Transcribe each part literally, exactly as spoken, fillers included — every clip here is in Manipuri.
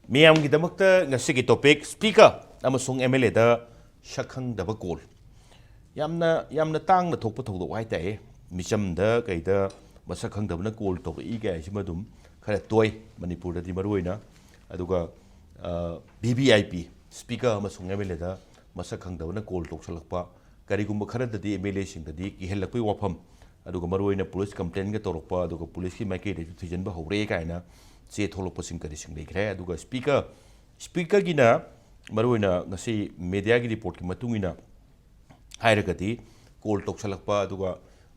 ꯃꯤꯌꯥꯝꯒꯤꯗꯃꯛꯇ ꯉꯁꯤꯒꯤ topic, Speaker ꯑꯃꯁꯨꯡ M L Aꯗ ꯁꯛꯈꯪꯗꯕ call꯫ ꯌꯥꯝꯅ, ꯌꯥꯝꯅ ꯇꯥꯡꯅ ꯊꯣꯛꯄ ꯊꯧꯗꯣꯛ ꯍꯥꯏꯇꯥꯔꯦ꯫ ꯃꯤꯆꯝꯗ ꯀꯩꯗ ꯃꯁꯛ ꯈꯪꯗꯕꯅ call ꯇꯧꯔꯛꯏ ꯀꯥꯏꯁꯤꯃ ꯑꯗꯨꯝ ꯈꯔ ꯇꯣꯏ ꯃꯅꯤꯄꯨꯔꯗꯗꯤ ꯃꯔꯨꯑꯣꯏꯅ꯫ ꯑꯗꯨꯒ, ꯑ, V V I P, Speaker ꯑꯃꯁꯨꯡ M L Aꯗ ꯃꯁꯛ ꯈꯪꯗꯕꯅ call ꯇꯧꯁꯜꯂꯛꯄ, ꯀꯔꯤꯒꯨꯝꯕ ꯈꯔꯗꯗꯤ M L Aꯁꯤꯡꯗꯗꯤ ꯀꯤꯍꯜꯂꯛꯄꯒꯤ ꯋꯥꯐꯝ, ꯑꯗꯨꯒ ꯃꯔꯨꯑꯣꯏꯅ police complainꯒ ꯇꯧꯔꯛꯄ, ꯑꯗꯨꯒ policeꯀꯤ ꯃꯥꯏꯀꯩꯗꯒꯤ ꯊꯤꯖꯤꯟꯕ ꯍꯧꯔꯦ ꯀꯥꯏꯅ ꯆꯦ ꯊꯣꯛꯂꯛꯄꯁꯤꯡ ꯀꯔꯤꯁꯤꯡ ꯂꯩꯈ꯭ꯔꯦ꯫ ꯑꯗꯨꯒ Speaker, Speakerꯒꯤꯅ ꯃꯔꯨꯑꯣꯏꯅ ꯉꯁꯤ mediaꯒꯤ reportꯀꯤ ꯃꯇꯨꯡ ꯏꯟꯅ ꯍꯥꯏꯔꯒꯗꯤ call ꯇꯧꯁꯜꯂꯛꯄ, ꯑꯗꯨꯒ,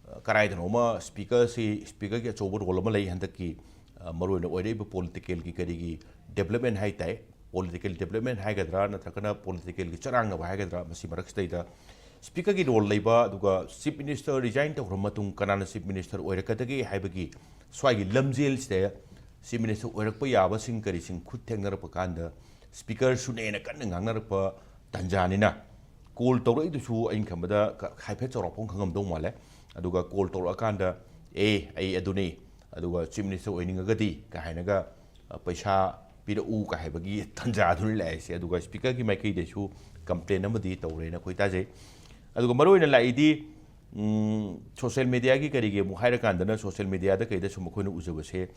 ꯑ, ꯀꯔꯥꯏꯗꯅꯣꯃ Speakerꯁꯤ, Speakerꯒꯤ ꯑꯆꯧꯕ role ꯑꯃ ꯂꯩ ꯍꯟꯗꯛꯀꯤ, ꯑ, ꯃꯔꯨꯑꯣꯏꯅ ꯑꯣꯏꯔꯛꯏꯕ politicalꯒꯤ ꯀꯔꯤꯒꯤ development ꯍꯥꯏ ꯇꯥꯏ, political development ꯍꯥꯏꯒꯗ꯭ꯔꯥ ꯅꯠꯇ꯭ꯔꯒꯅ politicalꯒꯤ ꯆꯔꯥꯡꯅꯕ ꯍꯥꯏꯒꯗ꯭ꯔꯥ, ꯃꯁꯤ ꯃꯔꯛꯁꯤꯗꯩꯗ Speakerꯒꯤ role ꯂꯩꯕ, ꯑꯗꯨꯒ Chief Minister resign ꯇꯧꯈ꯭ꯔ ꯃꯇꯨꯡ ꯀꯅꯥꯅ Chief Minister ꯑꯣꯏꯔꯛꯀꯗꯒꯦ ꯍꯥꯏꯕꯒꯤ ꯁ꯭ꯋꯥꯏꯒꯤ ꯂꯝꯖꯦꯜꯁꯤꯗ Chief Minister ꯑꯣꯏꯔꯛꯄ ꯌꯥꯕꯁꯤꯡ ꯀꯔꯤꯁꯤꯡ ꯈꯨꯠ ꯊꯦꯡꯅꯔꯛꯄ ꯀꯥꯟꯗ Speaker ꯁꯨꯅꯦꯅ ꯀꯟꯅ ꯉꯥꯡꯅꯔꯛꯄ ꯇꯟꯖꯥꯅꯤꯅ, call ꯇꯧꯔꯛꯏꯗꯨꯁꯨ ꯑꯩꯅ ꯈꯟꯕꯗ ꯀ-, ꯍꯥꯏꯐꯦꯠ ꯆꯥꯎꯔꯥꯛꯄ ꯑꯃ ꯈꯪꯉꯝꯗꯧ ꯃꯥꯜꯂꯦ꯫ ꯑꯗꯨꯒ call ꯇꯧꯔꯛꯑꯀꯥꯟꯗ, "ꯑꯦ, ꯑꯩ ꯑꯗꯨꯅꯤ, ꯑꯗꯨꯒ Chief Minister ꯑꯣꯏꯅꯤꯡꯉꯒꯗꯤ" ꯀꯥꯏꯅꯒ, ꯑ, "ꯄꯩꯁꯥ ꯄꯤꯔꯛꯎ" ꯀꯥꯏ ꯍꯥꯏꯕꯒꯤ ꯇꯟꯖꯥꯗꯨꯅꯤ ꯂꯥꯛꯏꯁꯦ꯫ ꯑꯗꯨꯒ Speakerꯒꯤ ꯃꯥꯏꯀꯩꯗꯁꯨ complain ꯑꯃꯗꯤ ꯇꯧꯔꯦꯅ ꯑꯩꯈꯣꯏ ꯇꯥꯖꯩ꯫ ꯑꯗꯨꯒ ꯃꯔꯨꯑꯣꯏꯅ ꯂꯥꯛꯏꯗꯤ, ꯎꯝ, social mediaꯒꯤ ꯀꯔꯤꯒꯤ ꯑꯃꯨꯛ ꯍꯥꯏꯔꯀꯥꯟꯗꯅ, social mediaꯗ ꯀꯩꯗ ꯁꯨꯝ ꯑꯩꯈꯣꯏꯅ ꯎꯖꯕꯁꯦ,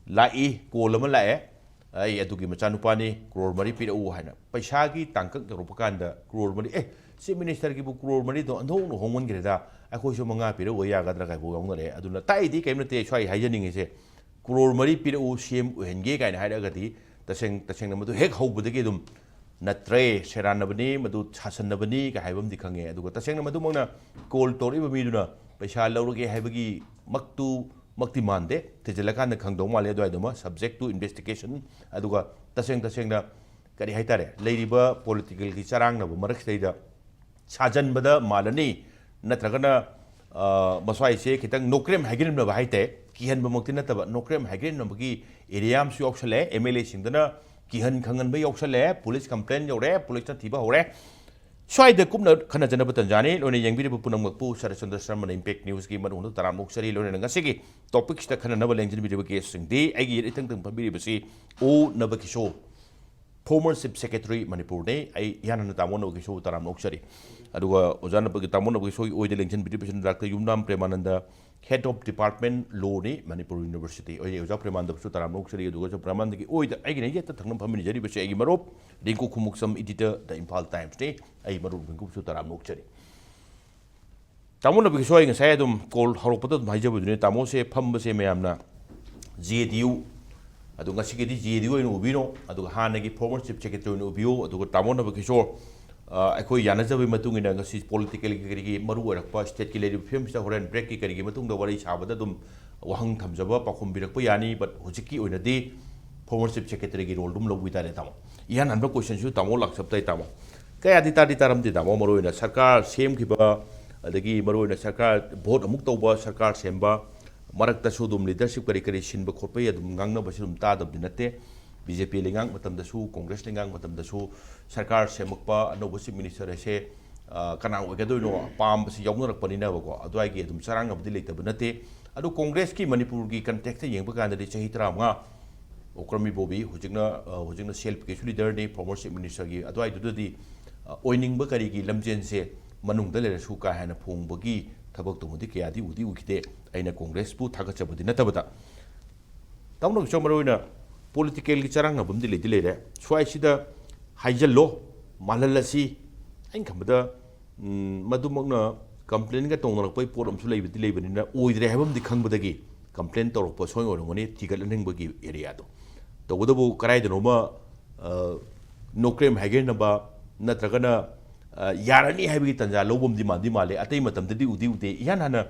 ꯂꯥꯛꯏ, call ꯑꯃ ꯂꯥꯛꯑꯦ, "ꯑꯩ ꯑꯗꯨꯒꯤ ꯃꯆꯥꯅꯨꯄꯥꯅꯤ, crore ꯃꯔꯤ ꯄꯤꯔꯛꯎ" ꯍꯥꯏꯅ꯫ ꯄꯩꯁꯥꯒꯤ ꯇꯥꯡꯀꯛ ꯌꯧꯔꯛꯄ ꯀꯥꯟꯗ crore ꯃꯔꯤ, "ꯑꯦ, Chief Ministerꯒꯤꯕꯨ crore ꯃꯔꯤꯗꯣ ꯑꯣꯟꯊꯣꯛꯅ ꯍꯣꯡꯃꯟꯈ꯭ꯔꯦꯗ, ꯑꯩꯈꯣꯏꯁꯨ ꯃꯉꯥ ꯄꯤꯔꯛꯎ ꯌꯥꯒꯗ꯭ꯔꯥ?" ꯀꯥꯏꯕꯨ ꯌꯥꯎꯅꯔꯦ꯫ ꯑꯗꯨꯅ ꯇꯥꯛꯏꯗꯤ ꯀꯔꯤꯝ ꯅꯠꯇꯦ, ꯁ꯭ꯋꯥꯏ ꯍꯥꯏꯖꯅꯤꯡꯉꯤꯁꯦ, "crore ꯃꯔꯤ ꯄꯤꯔꯛꯎ, C M ꯑꯣꯏꯍꯟꯒꯦ" ꯀꯥꯏꯅ ꯍꯥꯏꯔꯛꯑꯒꯗꯤ, ꯇꯁꯦꯡ-, ꯇꯁꯦꯡꯅ ꯃꯗꯨ ꯍꯦꯛ ꯍꯧꯕꯗꯒꯤ ꯑꯗꯨꯝ ꯅꯠꯇ꯭ꯔꯦ, ꯁꯦꯔꯥꯟꯅꯕꯅꯤ, ꯃꯗꯨ ꯁꯥꯁꯟꯅꯕꯅꯤ ꯀꯥꯏ ꯍꯥꯏꯕ ꯑꯃꯗꯤ ꯈꯪꯉꯦ꯫ ꯑꯗꯨꯒ ꯇꯁꯦꯡꯅ ꯃꯗꯨꯃꯛꯅ call ꯇꯧꯔꯛꯏꯕ ꯃꯤꯗꯨꯅ ꯄꯩꯁꯥ ꯂꯧꯔꯒꯦ ꯍꯥꯏꯕꯒꯤ ꯃꯛꯇꯨ ꯃꯛꯇꯤ ꯃꯥꯟꯗꯦ꯫ ꯊꯤꯖꯤꯜꯂꯀꯥꯟꯗ ꯈꯪꯗꯧ ꯃꯥꯜꯂꯦ ꯑꯗꯨꯋꯥꯏꯗꯨꯃ, subject to investigation꯫ ꯑꯗꯨꯒ ꯇꯁꯦꯡ ꯇꯁꯦꯡꯅ ꯀꯔꯤ ꯍꯥꯏꯇꯥꯔꯦ, ꯂꯩꯔꯤꯕ politicalꯒꯤ ꯆꯔꯥꯡꯅꯕ ꯃꯔꯛꯁꯤꯗꯩꯗ ꯁꯥꯖꯟꯕꯗ ꯃꯥꯜꯂꯅꯤ, ꯅꯠꯇ꯭ꯔꯒꯅ, ꯑ, ꯃꯁ꯭ꯋꯥꯏꯁꯦ ꯈꯤꯇꯪ ꯅꯣꯀ꯭ꯔꯦꯝ ꯍꯥꯏꯒꯤꯟꯅꯕ ꯍꯥꯏꯇꯥꯔꯦ, ꯀꯤꯍꯟꯕꯃꯛꯇꯤ ꯅꯠꯇꯕ, ꯅꯣꯀ꯭ꯔꯦꯝ ꯍꯥꯏꯒꯤꯟꯅꯕꯒꯤ area ꯑꯃꯁꯨ ꯌꯥꯎꯁꯜꯂꯛꯑꯦ꯫ M L Aꯁꯤꯡꯗꯨꯅ ꯀꯤꯍꯟ ꯈꯪꯍꯟꯕ ꯌꯥꯎꯁꯜꯂꯛꯑꯦ, police complain ꯌꯧꯔꯛꯑꯦ, policeꯅ ꯊꯤꯕ ꯍꯧꯔꯦ꯫ ꯁ꯭ꯋꯥꯏꯗ ꯀꯨꯞꯅ ꯈꯟꯅꯖꯅꯕ ꯇꯟꯖꯥꯅꯤ꯫ ꯂꯣꯏꯅ ꯌꯦꯡꯕꯤꯔꯤꯕ ꯄꯨꯝꯅꯃꯛꯄꯨ ꯁꯔꯠꯆꯟꯗ꯭ꯔ ꯁꯔꯃꯅ Impact Newsꯀꯤ ꯃꯅꯨꯡꯗ ꯇꯔꯥꯝꯅ ꯑꯣꯛꯆꯔꯤ꯫ ꯂꯣꯏꯅꯅ ꯉꯁꯤꯒꯤ topicꯁꯤꯗ ꯈꯟꯅꯅꯕ ꯂꯦꯡꯖꯤꯟꯕꯤꯔꯤꯕ guestꯁꯤꯡꯗꯤ ꯑꯩꯒꯤ ꯌꯦꯠ ꯏꯊꯪ ꯊꯪ ꯐꯝꯕꯤꯔꯤꯕꯁꯤ ꯑꯣ ꯅꯕꯀꯤꯁꯣ꯫ former Chief Secretary ꯃꯅꯤꯄꯨꯔꯅꯤ꯫ ꯑꯩ ꯏꯍꯥꯟ ꯍꯥꯟꯅ ꯇꯥꯃꯣ ꯅꯕꯀꯤꯁꯣꯔꯕꯨ ꯇꯔꯥꯝꯅ ꯑꯣꯛꯆꯔꯤ꯫ ꯑꯗꯨꯒ ꯑꯣꯖꯥ ꯅꯕꯀꯤ-, ꯇꯥꯃꯣ ꯅꯕꯀꯤꯁꯣꯔꯒꯤ ꯑꯣꯏꯗ ꯂꯦꯡꯁꯤꯟꯕꯤꯔꯤꯕꯁꯤꯅ doctor Yumnam Premanand, Head of Department Lawꯅꯤ, Manipur University꯫ ꯑꯩ ꯑꯣꯖꯥ ꯄ꯭ꯔꯦꯃꯥꯅꯟꯗꯁꯨ ꯇꯔꯥꯝꯅ ꯑꯣꯛꯆꯔꯤ꯫ ꯑꯗꯨꯒ ꯑꯣꯖꯥ ꯄ꯭ꯔꯦꯃꯥꯅꯟꯗꯒꯤ ꯑꯣꯏꯗ ꯑꯩꯒꯤꯅ ꯌꯦꯠꯇ ꯊꯪꯅ ꯐꯝꯃꯤꯟꯅꯖꯔꯤꯕꯁꯦ ꯑꯩꯒꯤ ꯃꯔꯨꯞ ꯔꯤꯡꯀꯨ ꯈꯨꯃꯨꯛꯆꯝ, editor, The Imphal Timesꯅꯤ꯫ ꯑꯩ ꯃꯔꯨꯞ ꯔꯤꯡꯀꯨꯁꯨ ꯇꯔꯥꯝꯅ ꯑꯣꯛꯆꯔꯤ꯫ ꯇꯥꯃꯣ ꯅꯕꯀꯤꯁꯣꯔ, ꯑꯩ ꯉꯁꯥꯏ ꯑꯗꯨꯝ call ꯍꯧꯔꯛꯄꯗ ꯑꯗꯨꯝ ꯍꯥꯏꯖꯕꯗꯨꯅꯤ, ꯇꯥꯃꯣꯁꯦ ꯐꯝꯕꯁꯦ ꯃꯌꯥꯝꯅ J D U, ꯑꯗꯣ ꯉꯁꯤꯒꯤꯗꯤ J D U ꯑꯣꯏꯅ ꯎꯕꯤꯔꯣ, ꯑꯗꯨꯒ ꯍꯥꯟꯅꯒꯤ former Chief Secretary ꯑꯣꯏꯅ ꯎꯕꯤꯌꯣ꯫ ꯑꯗꯨꯒ ꯇꯥꯃꯣ ꯅꯕꯀꯤꯁꯣꯔ, ꯑ, ꯑꯩꯈꯣꯏ ꯌꯥꯅꯖꯕꯒꯤ ꯃꯇꯨꯡ ꯏꯟꯅ ꯉꯁꯤ politicalꯒꯤ ꯀꯔꯤꯒꯤ ꯃꯔꯨ ꯑꯣꯏꯔꯛꯄ stateꯀꯤ ꯂꯩꯔꯤꯕ ꯐꯤꯕꯝꯁꯤꯗ ꯍꯣꯔꯦꯟ breakꯀꯤ ꯀꯔꯤꯒꯤ ꯃꯇꯨꯡꯗ ꯋꯥꯔꯤ ꯁꯥꯕꯗ ꯑꯗꯨꯝ ꯋꯥꯍꯪ ꯊꯝꯖꯕ, ꯄꯥꯎꯈꯨꯝ ꯄꯤꯔꯛꯄ ꯌꯥꯅꯤ꯫ But ꯍꯧꯖꯤꯛꯀꯤ ꯑꯣꯏꯅꯗꯤ former Chief Secretaryꯒꯤ role ꯑꯗꯨꯝ ꯂꯧꯕꯤ ꯇꯥꯔꯦ, ꯇꯥꯃꯣ꯫ ꯏꯍꯥꯟ ꯍꯥꯟꯕ questionꯁꯨ ꯇꯥꯃꯣ ꯂꯥꯛꯆꯕ ꯇꯥꯏ, ꯇꯥꯃꯣ꯫ ꯀꯌꯥꯗꯤ ꯇꯥꯗꯤ ꯇꯥꯔꯝꯗꯦ, ꯇꯥꯃꯣ, ꯃꯔꯨ ꯑꯣꯏꯅ ꯁꯔꯀꯥꯔ ꯁꯦꯝꯈꯤꯕ, ꯑꯗꯒꯤ ꯃꯔꯨ ꯑꯣꯏꯅ ꯁꯔꯀꯥꯔ vote ꯑꯃꯨꯛ ꯇꯧꯕ, ꯁꯔꯀꯥꯔ ꯁꯦꯝꯕ, ꯃꯔꯛꯇꯁꯨ ꯑꯗꯨꯝ leadership ꯀꯔꯤ ꯀꯔꯤ ꯁꯤꯟꯕ ꯈꯣꯠꯄꯒꯤ ꯑꯗꯨꯝ ꯉꯥꯡꯅꯕꯁꯤ ꯑꯗꯨꯝ ꯇꯥꯗꯕꯗꯤ ꯅꯠꯇꯦ꯫ B J P ꯂꯩꯉꯥꯛ ꯃꯇꯝꯗꯁꯨ, Congress ꯂꯩꯉꯥꯛ ꯃꯇꯝꯗꯁꯨ ꯁꯔꯀꯥꯔ ꯁꯦꯝꯃꯛꯄ, ꯑꯅꯧꯕ Chief Minister ꯍꯥꯏꯁꯦ, ꯑ, ꯀꯅꯥ ꯑꯣꯏꯒꯗꯣꯏꯅꯣ ꯄꯥꯝꯕꯁꯤ ꯌꯥꯎꯅꯔꯛꯄꯅꯤꯅꯕꯀꯣ, ꯑꯗꯨꯋꯥꯏꯒꯤ ꯑꯗꯨꯝ ꯆꯔꯥꯡꯅꯕꯗꯤ ꯂꯩꯇꯕ ꯅꯠꯇꯦ꯫ ꯑꯗꯨ Congressꯀꯤ ꯃꯅꯤꯄꯨꯔꯒꯤ contextꯇ ꯌꯦꯡꯕ ꯀꯥꯟꯗꯗꯤ ꯆꯍꯤ ꯇꯔꯥꯃꯉꯥ ꯑꯣꯀ꯭ꯔꯝ ꯏꯕꯣꯕꯤ, ꯍꯧꯖꯤꯛꯅ, ꯑ, ꯍꯧꯖꯤꯛꯅ C L P Kꯁꯨ leaderꯅꯤ, former Chief Ministerꯒꯤ, ꯑꯗꯨꯋꯥꯏꯗꯨꯗꯗꯤ, ꯑ, ꯑꯣꯏꯅꯤꯡꯕ ꯀꯔꯤꯒꯤ ꯂꯝꯖꯦꯟꯁꯦ ꯃꯅꯨꯡꯗ ꯂꯩꯔꯁꯨ ꯀꯥ ꯍꯦꯟꯅ ꯐꯣꯡꯕꯒꯤ ꯊꯕꯛꯇꯨꯃꯗꯤ ꯀꯌꯥꯗꯤ ꯎꯗꯤ ꯎꯈꯤꯗꯦ꯫ ꯑꯩꯅ Congressꯄꯨ ꯊꯥꯒꯠꯆꯕꯗꯤ ꯅꯠꯇꯕꯗ꯫ ꯇꯥꯃꯣ ꯅꯕꯀꯤꯁꯣꯔ, ꯃꯔꯨ ꯑꯣꯏꯅ politicalꯒꯤ ꯆꯔꯥꯡꯅꯕ ꯑꯃꯗꯤ ꯂꯩꯗꯤ ꯂꯩꯔꯦ꯫ ꯁ꯭ꯋꯥꯏꯁꯤꯗ ꯍꯥꯏꯖꯜꯂꯣ, ꯃꯥꯜꯍꯜꯂꯁꯤ꯫ ꯑꯩꯅ ꯈꯟꯕꯗ, ꯎꯝ, ꯃꯗꯨꯃꯛꯅ complainꯒ ꯇꯧꯅꯔꯛꯄꯒꯤ ꯄꯣꯠ ꯑꯃꯁꯨ ꯂꯩꯕꯗꯤ ꯂꯩꯕꯅꯤꯅ, ꯑꯣꯏꯗ꯭ꯔꯦ ꯍꯥꯏꯕ ꯑꯃꯗꯤ ꯈꯪꯕꯗꯒꯤ complain ꯇꯧꯔꯛꯄ ꯁꯣꯏ ꯑꯣꯏꯔꯝꯒꯅꯤ, ꯊꯤꯒꯠꯍꯟꯅꯤꯡꯕꯒꯤ areaꯗꯣ꯫ ꯇꯧꯕꯇꯕꯨ ꯀꯗꯥꯏꯗꯅꯣꯃ, ꯑ, ꯅꯣꯀ꯭ꯔꯦꯝ ꯍꯥꯏꯒꯦꯅꯕ ꯅꯠꯇ꯭ꯔꯒꯅ, ꯑ, ꯌꯥꯔꯅꯤ ꯍꯥꯏꯕꯒꯤ ꯇꯥꯟꯖꯥ ꯂꯧꯕ ꯑꯃꯗꯤ ꯃꯥꯟꯗꯤ ꯃꯥꯜꯂꯦ꯫ ꯑꯇꯩ ꯃꯇꯝꯗꯗꯤ ꯎꯗꯤ ꯎꯗꯦ꯫ ꯏꯍꯥꯟ ꯍꯥꯟꯅ,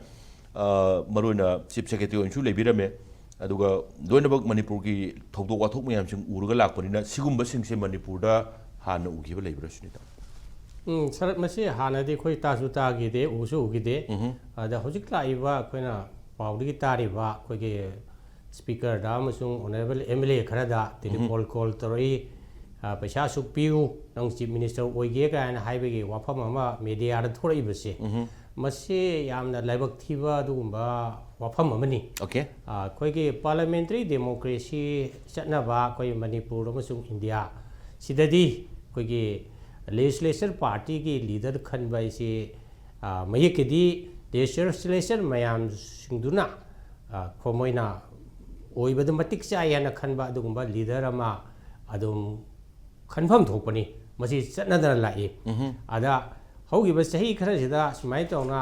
ꯑ, ꯃꯔꯨ ꯑꯣꯏꯅ Chief Secretary ꯑꯣꯏꯅꯁꯨ ꯂꯩꯕꯤꯔꯝꯃꯦ꯫ ꯑꯗꯨꯒ ꯂꯣꯏꯅꯃꯛ ꯃꯅꯤꯄꯨꯔꯒꯤ ꯊꯧꯗꯣꯛ ꯋꯥꯊꯣꯛ ꯃꯌꯥꯝꯁꯤꯡ ꯎꯔꯒ ꯂꯥꯛꯄꯅꯤꯅ, ꯁꯤꯒꯨꯝꯕꯁꯤꯡꯁꯦ ꯃꯅꯤꯄꯨꯔꯗ ꯍꯥꯟꯅ ꯎꯈꯤꯕ ꯂꯩꯕ꯭ꯔꯥ ꯁꯤꯅꯤꯗ? ꯎꯝ, ꯁꯔ, ꯃꯁꯤ ꯍꯥꯟꯅꯗꯤ ꯑꯩꯈꯣꯏ ꯇꯥꯁꯨ ꯇꯥꯈꯤꯗꯦ, ꯎꯁꯨ ꯎꯈꯤꯗꯦ꯫ ꯎꯝꯍꯨꯝ꯫ ꯑꯗ ꯍꯧꯖꯤꯛ ꯂꯥꯛꯏꯕ ꯑꯩꯈꯣꯏꯅ ꯄꯥꯎꯗꯒꯤ ꯇꯥꯔꯤꯕ ꯑꯩꯈꯣꯏꯒꯤ Speakerꯗ ꯑꯃꯁꯨꯡ Honourable M L A ꯈꯔꯗ telephone call ꯇꯧꯔꯛꯏ, ꯑ, "ꯄꯩꯁꯥ ꯑꯁꯨꯛ ꯄꯤꯌꯨ, ꯅꯪ Chief Minister ꯑꯣꯏꯒꯦ" ꯀꯥꯏꯅ ꯍꯥꯏꯕꯒꯤ ꯋꯥꯐꯝ ꯑꯃ mediaꯗ ꯊꯣꯔꯛꯏꯕꯁꯦ, ꯎꯝꯍꯨꯝ꯫ ꯃꯁꯤ ꯌꯥꯝꯅ ꯂꯥꯏꯕꯛ ꯊꯤꯕ ꯑꯗꯨꯒꯨꯝꯕ ꯋꯥꯐꯝ ꯑꯃꯅꯤ꯫ Okay꯫ ꯑ, ꯑꯩꯈꯣꯏꯒꯤ parliamentary democracy ꯆꯠꯅꯕ ꯑꯩꯈꯣꯏ ꯃꯅꯤꯄꯨꯔ ꯑꯃꯁꯨꯡ ꯏꯟꯗꯤꯌꯥ ꯁꯤꯗꯗꯤ ꯑꯩꯈꯣꯏꯒꯤ ꯂꯦꯖꯤꯁꯂꯦꯆꯔ ꯄꯥꯔꯇꯤꯒꯤ ꯂꯤꯗꯔ ꯈꯟꯕ ꯍꯥꯏꯁꯤ, ꯑ, ꯃꯌꯦꯛꯀꯤꯗꯤ ꯂꯦꯖꯤꯁꯂꯦꯆꯔ ꯃꯌꯥꯝꯁꯤꯡꯗꯨꯅ, ꯑ, ꯈꯣ-, ꯃꯣꯏꯅ ꯑꯣꯏꯕꯗ ꯃꯇꯤꯛ ꯆꯥꯏ ꯍꯥꯏꯅ ꯈꯟꯕ ꯑꯗꯨꯒꯨꯝꯕ ꯂꯤꯗꯔ ꯑꯃ ꯑꯗꯨꯝ ꯈꯟꯐꯝ ꯊꯣꯛꯄꯅꯤ꯫ ꯃꯁꯤ ꯆꯠꯅꯗꯅ ꯂꯥꯛꯏ꯫ ꯑꯗ ꯍꯧꯈꯤꯕ ꯆꯍꯤ ꯈꯔꯁꯤꯗ ꯁꯨꯃꯥꯏꯅ ꯇꯧꯅ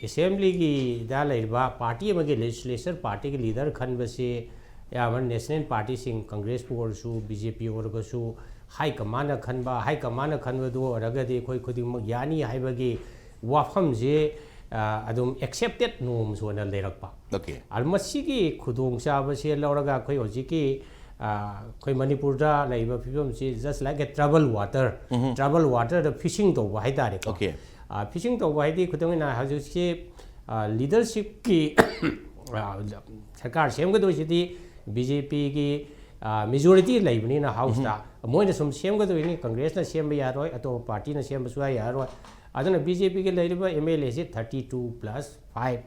ꯑꯦꯁꯦꯝꯕ꯭ꯂꯤꯒꯤꯗ ꯂꯩꯔꯤꯕ ꯄꯥꯔꯇꯤ ꯑꯃꯒꯤ ꯂꯦꯖꯤꯁꯂꯦꯆꯔ ꯄꯥꯔꯇꯤꯒꯤ ꯂꯤꯗꯔ ꯈꯟꯕꯁꯤ ꯑꯌꯥꯝꯕꯅ ꯅꯦꯁꯅꯦꯜ ꯄꯥꯔꯇꯤꯁꯤꯡ, ꯀꯪꯒ꯭ꯔꯦꯁꯄꯨ ꯑꯣꯏꯔꯒꯁꯨ, ꯕꯤ ꯖꯦ ꯄꯤ ꯑꯣꯏꯔꯒꯁꯨ, ꯍꯥꯏ ꯀꯃꯥꯟꯅ ꯈꯟꯕ, ꯍꯥꯏ ꯀꯃꯥꯟꯅ ꯈꯟꯕꯗꯨ ꯑꯣꯏꯔꯒꯗꯤ ꯑꯩꯈꯣꯏ ꯈꯨꯗꯤꯡꯃꯛ ꯌꯥꯅꯤ ꯍꯥꯏꯕꯒꯤ ꯋꯥꯐꯝꯁꯤ, ꯑ, ꯑꯗꯨꯝ ꯑꯦꯛꯁꯦꯞꯇꯦꯠ ꯅꯣꯔꯝꯁ ꯑꯣꯏꯅ ꯂꯩꯔꯛꯄ꯫ Okay. ꯑꯗꯨ ꯃꯁꯤꯒꯤ ꯈꯨꯗꯣꯡꯆꯥꯕꯁꯦ ꯂꯧꯔꯒ ꯑꯩꯈꯣꯏ ꯍꯧꯖꯤꯛꯀꯤ, ꯑ, ꯑꯩꯈꯣꯏ ꯃꯅꯤꯄꯨꯔꯗ ꯂꯩꯔꯤꯕ ꯐꯤꯕꯝꯁꯤ just like a trouble water, trouble waterꯗ fishing ꯇꯧꯕ ꯍꯥꯏꯇꯥꯔꯦꯀꯣ꯫ Okay. ꯑ, fishing ꯇꯧꯕ ꯍꯥꯏꯗꯤ ꯈꯨꯗꯝ ꯑꯣꯏꯅ ꯍꯧꯖꯤꯛꯁꯤ, ꯑ, ꯂꯤꯗꯔꯁꯤꯞꯀꯤ, ꯑ, ꯁꯔꯀꯥꯔ ꯁꯦꯝꯒꯗꯣꯏꯁꯤꯗꯤ ꯕꯤ ꯖꯦ ꯄꯤꯒꯤ, ꯑ, ꯃꯦꯖꯣꯔꯤꯇꯤ ꯂꯩꯕꯅꯤꯅ ꯍꯥꯎꯁꯇ, ꯃꯣꯏꯅ ꯁꯨꯝ ꯁꯦꯝꯒꯗꯣꯏꯅꯤ, ꯀꯪꯒ꯭ꯔꯦꯁꯅ ꯁꯦꯝꯕ ꯌꯥꯔꯣꯏ, ꯑꯇꯣꯞꯄ ꯄꯥꯔꯇꯤꯅ ꯁꯦꯝꯕꯁꯨ ꯌꯥꯔꯣꯏ꯫ ꯑꯗꯨꯅ ꯕꯤ ꯖꯦ ꯄꯤꯒꯤ ꯂꯩꯔꯤꯕ ꯑꯦꯝ ꯑꯦꯜ ꯑꯦꯁꯤ thirty two plus five,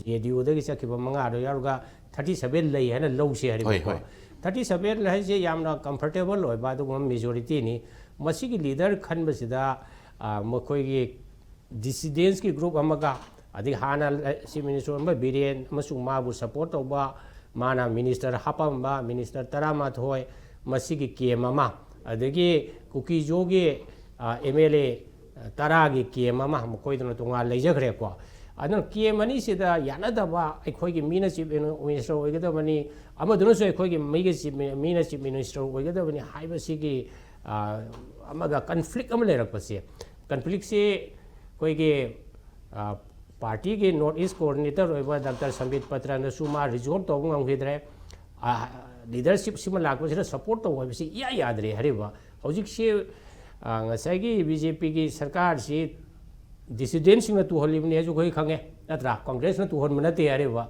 J D ꯌꯨꯗꯒꯤ ꯆꯠꯈꯤꯕ ꯃꯉꯥꯗꯣ ꯌꯥꯎꯔꯒ thirty seven ꯂꯩ ꯍꯥꯏꯅ ꯂꯧꯁꯦ ꯍꯣꯏ, ꯍꯥꯏꯔꯤꯕꯀꯣ꯫ ꯍꯣꯏ. Thirty seven ꯍꯥꯏꯁꯦ ꯌꯥꯝꯅ ꯀꯝꯐꯔꯇꯦꯕꯜ ꯑꯣꯏꯕ ꯑꯗꯨꯒꯨꯝꯕ ꯃꯦꯖꯣꯔꯤꯇꯤꯅꯤ꯫ ꯃꯁꯤꯒꯤ ꯂꯤꯗꯔ ꯈꯟꯕꯁꯤꯗ, ꯑ, ꯃꯈꯣꯏꯒꯤ ꯗꯤꯁꯤꯗꯦꯟꯁꯀꯤ ꯒ꯭ꯔꯨꯞ ꯑꯃꯒ, ꯑꯗꯒꯤ ꯍꯥꯟꯅ ꯆꯤꯐ ꯃꯤꯅꯤꯁꯇꯔ ꯑꯣꯏꯔꯝꯕ ꯕꯤꯔꯦꯟ ꯑꯃꯁꯨꯡ ꯃꯥꯕꯨ ꯁꯄꯣꯔꯠ ꯇꯧꯕ, ꯃꯥꯅ ꯃꯤꯅꯤꯁꯇꯔ ꯍꯥꯞꯄꯝꯕ ꯃꯤꯅꯤꯁꯇꯔ ꯇꯔꯥꯃꯥꯊꯣꯏ, ꯃꯁꯤꯒꯤ ꯀꯦꯝ ꯑꯃ, ꯑꯗꯒꯤ ꯀꯨꯀꯤꯖꯣꯒꯤ, ꯑ, ꯑꯦꯝ ꯑꯦꯜ ꯑꯦ ꯇꯔꯥꯒꯤ ꯀꯦꯝ ꯑꯃ ꯃꯈꯣꯏꯗꯨꯅ ꯇꯣꯉꯥꯟ ꯂꯩꯖꯈ꯭ꯔꯦꯀꯣ꯫ ꯑꯗꯨꯅ ꯀꯦꯝ ꯑꯅꯤꯁꯤꯗ ꯌꯥꯅꯗꯕ ꯑꯩꯈꯣꯏꯒꯤ ꯃꯤꯅ ꯆꯤꯐ ꯃꯤꯅꯤꯁꯇꯔ ꯑꯣꯏꯒꯗꯕꯅꯤ, ꯑꯃꯗꯨꯅꯁꯨ ꯑꯩꯈꯣꯏꯒꯤ ꯃꯤꯒ ꯆꯤꯐ ꯃꯤ-, ꯃꯤꯅ ꯆꯤꯐ ꯃꯤꯅꯤꯁꯇꯔ ꯑꯣꯏꯒꯗꯕꯅꯤ ꯍꯥꯏꯕꯁꯤꯒꯤ, ꯑ, ꯑꯃꯒ ꯀꯟꯐ꯭ꯂꯤꯛ ꯑꯃ ꯂꯩꯔꯛꯄꯁꯦ, ꯀꯟꯐ꯭ꯂꯤꯛꯁꯤ ꯑꯩꯈꯣꯏꯒꯤ, ꯑ, ꯄꯥꯔꯇꯤꯒꯤ ꯅꯣꯔꯠ ꯏꯁ ꯀꯣꯑꯣꯔꯗꯤꯅꯦꯇꯔ ꯑꯣꯏꯕ ꯗꯥꯛꯇꯔ ꯁꯝꯕꯤꯠ ꯄꯇ꯭ꯔꯅꯁꯨ ꯃꯥ ꯔꯤꯖꯣꯜꯕ ꯇꯧꯕ ꯉꯝꯈꯤꯗ꯭ꯔꯦ꯫ ꯑ, ꯂꯤꯗꯔꯁꯤꯞꯁꯤꯃ ꯂꯥꯛꯄꯁꯤꯗ ꯁꯄꯣꯔꯠ ꯇꯧꯕ ꯍꯥꯏꯕꯁꯤ ꯏꯌꯥ ꯌꯥꯗ꯭ꯔꯦ ꯍꯥꯏꯔꯤꯕ꯫ ꯍꯧꯖꯤꯛꯁꯤ, ꯑ, ꯉꯁꯥꯏꯒꯤ ꯕꯤ ꯖꯦ ꯄꯤꯒꯤ ꯁꯔꯀꯥꯔꯁꯤ ꯗꯤꯁꯤꯗꯦꯟꯁꯤꯡꯅ ꯇꯨꯍꯜꯂꯤꯕꯅꯤ ꯍꯥꯏꯁꯨ ꯑꯩꯈꯣꯏ ꯈꯪꯉꯦ, ꯅꯠꯇ꯭ꯔꯥ? ꯀꯪꯒ꯭ꯔꯦꯁꯅ ꯇꯨꯍꯟꯕ ꯅꯠꯇꯦ ꯍꯥꯏꯔꯤꯕ꯫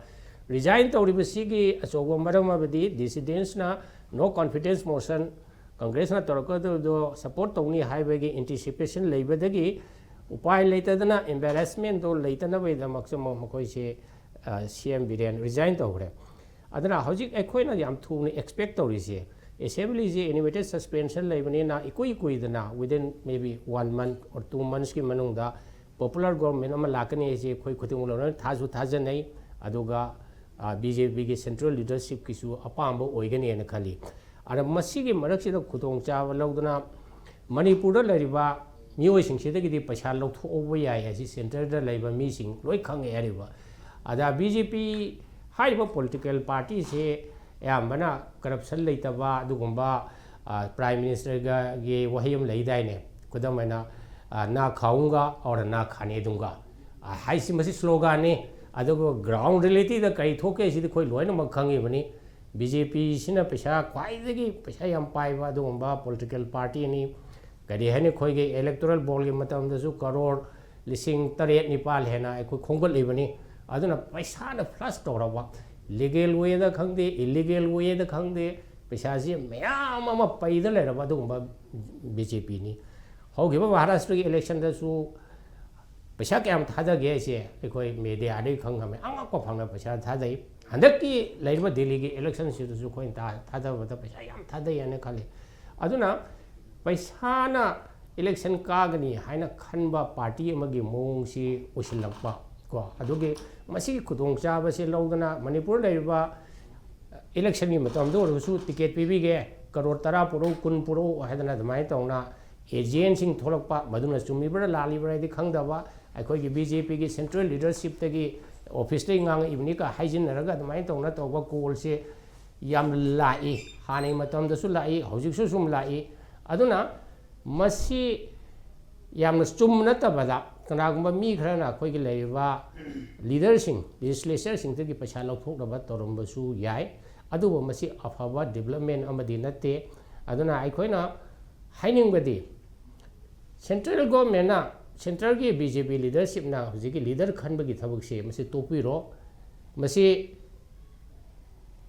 ꯔꯤꯖꯥꯏꯟ ꯇꯧꯔꯤꯕꯁꯤꯒꯤ ꯑꯆꯧꯕ ꯃꯔꯝ ꯑꯃꯗꯤ ꯗꯤꯁꯤꯗꯦꯟꯁꯅ no confidence motion ꯀꯪꯒ꯭ꯔꯦꯁꯅ ꯇꯧꯔꯛꯀꯗꯕꯗꯣ ꯁꯄꯣꯔꯠ ꯇꯧꯅꯤ ꯍꯥꯏꯕꯒꯤ ꯑꯦꯟꯇꯤꯁꯤꯄꯦꯁꯟ ꯂꯩꯕꯗꯒꯤ ꯎꯄꯥꯏ ꯂꯩꯇꯗꯅ, ꯑꯦꯝꯕꯦꯔꯦꯁꯃꯦꯟꯗꯣ ꯂꯩꯇꯅꯕꯒꯤꯗꯃꯛꯁꯨ ꯃ-, ꯃꯈꯣꯏꯁꯦ, ꯑ, ꯁꯤ ꯑꯦꯝ ꯕꯤꯔꯦꯟ ꯔꯤꯖꯥꯏꯟ ꯇꯧꯈ꯭ꯔꯦ꯫ ꯑꯗꯨꯅ ꯍꯧꯖꯤꯛ ꯑꯩꯈꯣꯏꯅ ꯌꯥꯝ ꯊꯨꯅ ꯑꯦꯛꯁꯄꯦꯛ ꯇꯧꯔꯤꯁꯦ, ꯑꯦꯁꯦꯝꯕ꯭ꯂꯤꯁꯤ ꯑꯦꯅꯤꯃꯦꯇꯦꯠ ꯁꯁꯄꯦꯟꯁꯟ ꯂꯩꯕꯅꯤꯅ, ꯏꯀꯨꯏ ꯀꯨꯏꯗꯅ, within maybe one month or two monthsꯀꯤ ꯃꯅꯨꯡꯗ popular government ꯑꯃ ꯂꯥꯛꯀꯅꯤ ꯍꯥꯏꯁꯦ ꯑꯩꯈꯣꯏ ꯈꯨꯗꯤꯡꯃꯛ ꯂꯣꯏꯅ ꯊꯥꯁꯨ ꯊꯥꯖꯅꯩ꯫ ꯑꯗꯨꯒ ꯕꯤ ꯖꯦ ꯄꯤꯒꯤ central leadershipꯀꯤꯁꯨ ꯑꯄꯥꯝꯕ ꯑꯣꯏꯒꯅꯤꯅ ꯈꯜꯂꯤ꯫ ꯑꯗ ꯃꯁꯤꯒꯤ ꯃꯔꯛꯁꯤꯗ ꯈꯨꯗꯣꯡꯆꯥꯕ ꯂꯧꯗꯨꯅ ꯃꯅꯤꯄꯨꯔꯗ ꯂꯩꯔꯤꯕ ꯃꯤꯑꯣꯏꯁꯤꯡꯁꯤꯗꯒꯤꯗꯤ ꯄꯩꯁꯥ ꯂꯧꯊꯣꯛꯍꯧꯕ ꯌꯥꯏ ꯍꯥꯏꯁꯤ centreꯗ ꯂꯩꯕ ꯃꯤꯁꯤꯡ ꯂꯣꯏ ꯈꯪꯉꯦ ꯍꯥꯏꯔꯤꯕ꯫ ꯑꯗ ꯕꯤ ꯖꯦ ꯄꯤ ꯍꯥꯏꯔꯤꯕ political partyꯁꯦ ꯑꯌꯥꯝꯕꯅ corruption ꯂꯩꯇꯕ ꯑꯗꯨꯒꯨꯝꯕ, prime ministerꯒꯤ ꯋꯥꯍꯩ ꯑꯃ ꯂꯩꯗꯥꯏꯅꯦ, ꯈꯨꯗꯝ ꯑꯣꯏꯅ, "ना खाऊंगा और ना खाने दूंगा" ꯍꯥꯏꯁꯤ ꯃꯁꯤ sloganꯅꯤ꯫ ꯑꯗꯨꯒ ground realityꯗ ꯀꯔꯤ ꯊꯣꯛꯀꯦ ꯁꯤꯗꯤ ꯑꯩꯈꯣꯏ ꯂꯣꯏꯅꯃꯛ ꯈꯪꯉꯤꯕꯅꯤ꯫ ꯕꯤ ꯖꯦ ꯄꯤꯁꯤꯅ ꯄꯩꯁꯥ, ꯈ꯭ꯋꯥꯏꯗꯒꯤ ꯄꯩꯁꯥ ꯌꯥꯝ ꯄꯥꯏꯕ ꯑꯗꯨꯒꯨꯝꯕ political partyꯅꯤ꯫ ꯀꯔꯤ ꯍꯥꯏꯅꯤ, ꯑꯩꯈꯣꯏꯒꯤ electoral bondꯒꯤ ꯃꯇꯝꯗꯁꯨ ꯀꯔꯣꯔ ꯂꯤꯁꯤꯡ ꯇꯔꯦꯠ ꯅꯤꯄꯥꯜ ꯍꯦꯟꯅ ꯑꯩꯈꯣꯏ ꯈꯣꯝꯒꯠꯂꯤꯕꯅꯤ꯫ ꯑꯗꯨꯅ ꯄꯩꯁꯥꯅ flush ꯇꯧꯔꯕ, legal wayꯗ ꯈꯪꯗꯦ, illegal wayꯗ ꯈꯪꯗꯦ, ꯄꯩꯁꯥꯁꯤ ꯃꯌꯥꯝ ꯑꯃ ꯄꯩꯗ ꯂꯩꯔꯕ ꯑꯗꯨꯒꯨꯝꯕ ꯕꯤ ꯖꯦ ꯄꯤꯅꯤ꯫ ꯍꯧꯈꯤꯕ ꯃꯍꯥꯔꯥꯁꯇ꯭ꯔꯒꯤ electionꯗꯁꯨ ꯄꯩꯁꯥ ꯀꯌꯥꯝ ꯊꯥꯗꯒꯦ ꯍꯥꯏꯁꯦ ꯑꯩꯈꯣꯏ mediaꯗꯒꯤ ꯈꯪꯉꯝꯃꯦ꯫ ꯑꯉꯛꯄ ꯐꯪꯅ ꯄꯩꯁꯥ ꯊꯥꯗꯩ꯫ ꯍꯟꯗꯛꯀꯤ ꯂꯩꯔꯤꯕ ꯗꯦꯜꯂꯤꯒꯤ electionꯁꯤꯗꯁꯨ ꯑꯩꯈꯣꯏꯅ ꯊꯥ-, ꯊꯥꯗꯕꯗ ꯄꯩꯁꯥ ꯌꯥꯝ ꯊꯥꯗꯩ ꯍꯥꯏꯅ ꯈꯜꯂꯤ꯫ ꯑꯗꯨꯅ ꯄꯩꯁꯥꯅ election ꯀꯥꯒꯅꯤ ꯍꯥꯏꯅ ꯈꯟꯕ party ꯑꯃꯒꯤ ꯃꯑꯣꯡꯁꯤ ꯑꯣꯏꯁꯤꯜꯂꯛꯄ ꯀꯣ, ꯑꯗꯨꯒꯤ ꯃꯁꯤꯒꯤ ꯈꯨꯗꯣꯡꯆꯥꯕꯁꯤ ꯂꯧꯗꯅ ꯃꯅꯤꯄꯨꯔ ꯂꯩꯔꯤꯕ electionꯒꯤ ꯃꯇꯝꯗ ꯑꯣꯏꯔꯒꯁꯨ ticket ꯄꯤꯕꯤꯒꯦ, ꯀꯔꯣꯔ ꯇꯔꯥ ꯄꯨꯔꯛꯎ, ꯀꯨꯟ ꯄꯨꯔꯛꯎ ꯍꯥꯏꯗꯅ ꯑꯗꯨꯃꯥꯏꯅ ꯇꯧꯅ agentꯁꯤꯡ ꯊꯣꯛꯂꯛꯄ, ꯃꯗꯨꯅ ꯆꯨꯝꯃꯤꯕ꯭ꯔꯥ ꯂꯥꯜꯂꯤꯕ꯭ꯔꯥ ꯍꯥꯏꯗꯤ ꯈꯪꯗꯕ, ꯑꯩꯈꯣꯏꯒꯤ ꯕꯤ ꯖꯦ ꯄꯤꯒꯤ central leadershipꯇꯒꯤ officeꯇꯒꯤ ꯉꯥꯡꯉꯛꯏꯕꯅꯤꯒ ꯍꯥꯏꯖꯤꯟꯅꯔꯒ ꯑꯗꯨꯃꯥꯏꯅ ꯇꯧꯅ ꯇꯧꯕ callꯁꯦ ꯌꯥꯝ ꯂꯥꯛꯏ꯫ ꯍꯥꯟꯅꯒꯤ ꯃꯇꯝꯗꯁꯨ ꯂꯥꯛꯏ, ꯍꯧꯖꯤꯛꯁꯨ ꯁꯨꯝ ꯂꯥꯛꯏ꯫ ꯑꯗꯨꯅ ꯃꯁꯤ ꯌꯥꯝꯅ ꯆꯨꯝꯕ ꯅꯠꯇꯕꯗ, ꯀꯅꯥꯒꯨꯝꯕ ꯃꯤ ꯈꯔꯅ ꯑꯩꯈꯣꯏꯒꯤ ꯂꯩꯔꯤꯕ leaderꯁꯤꯡ, legislatureꯁꯤꯡꯗꯒꯤ ꯄꯩꯁꯥ ꯂꯧꯊꯣꯛꯅꯕ ꯇꯧꯔꯝꯕꯁꯨ ꯌꯥꯏ꯫ ꯑꯗꯨꯕꯨ ꯃꯁꯤ ꯑꯐꯕ development ꯑꯃꯗꯤ ꯅꯠꯇꯦ꯫ ꯑꯗꯨꯅ ꯑꯩꯈꯣꯏꯅ ꯍꯥꯏꯅꯤꯡꯕꯗꯤ, central governmentꯅ, centreꯒꯤ ꯕꯤ ꯖꯦ ꯄꯤ leadershipꯅ ꯍꯧꯖꯤꯛꯀꯤ leader ꯈꯟꯕꯒꯤ ꯊꯕꯛꯁꯦ ꯃꯁꯤ ꯇꯣꯛꯄꯤꯔꯣ꯫ ꯃꯁꯤ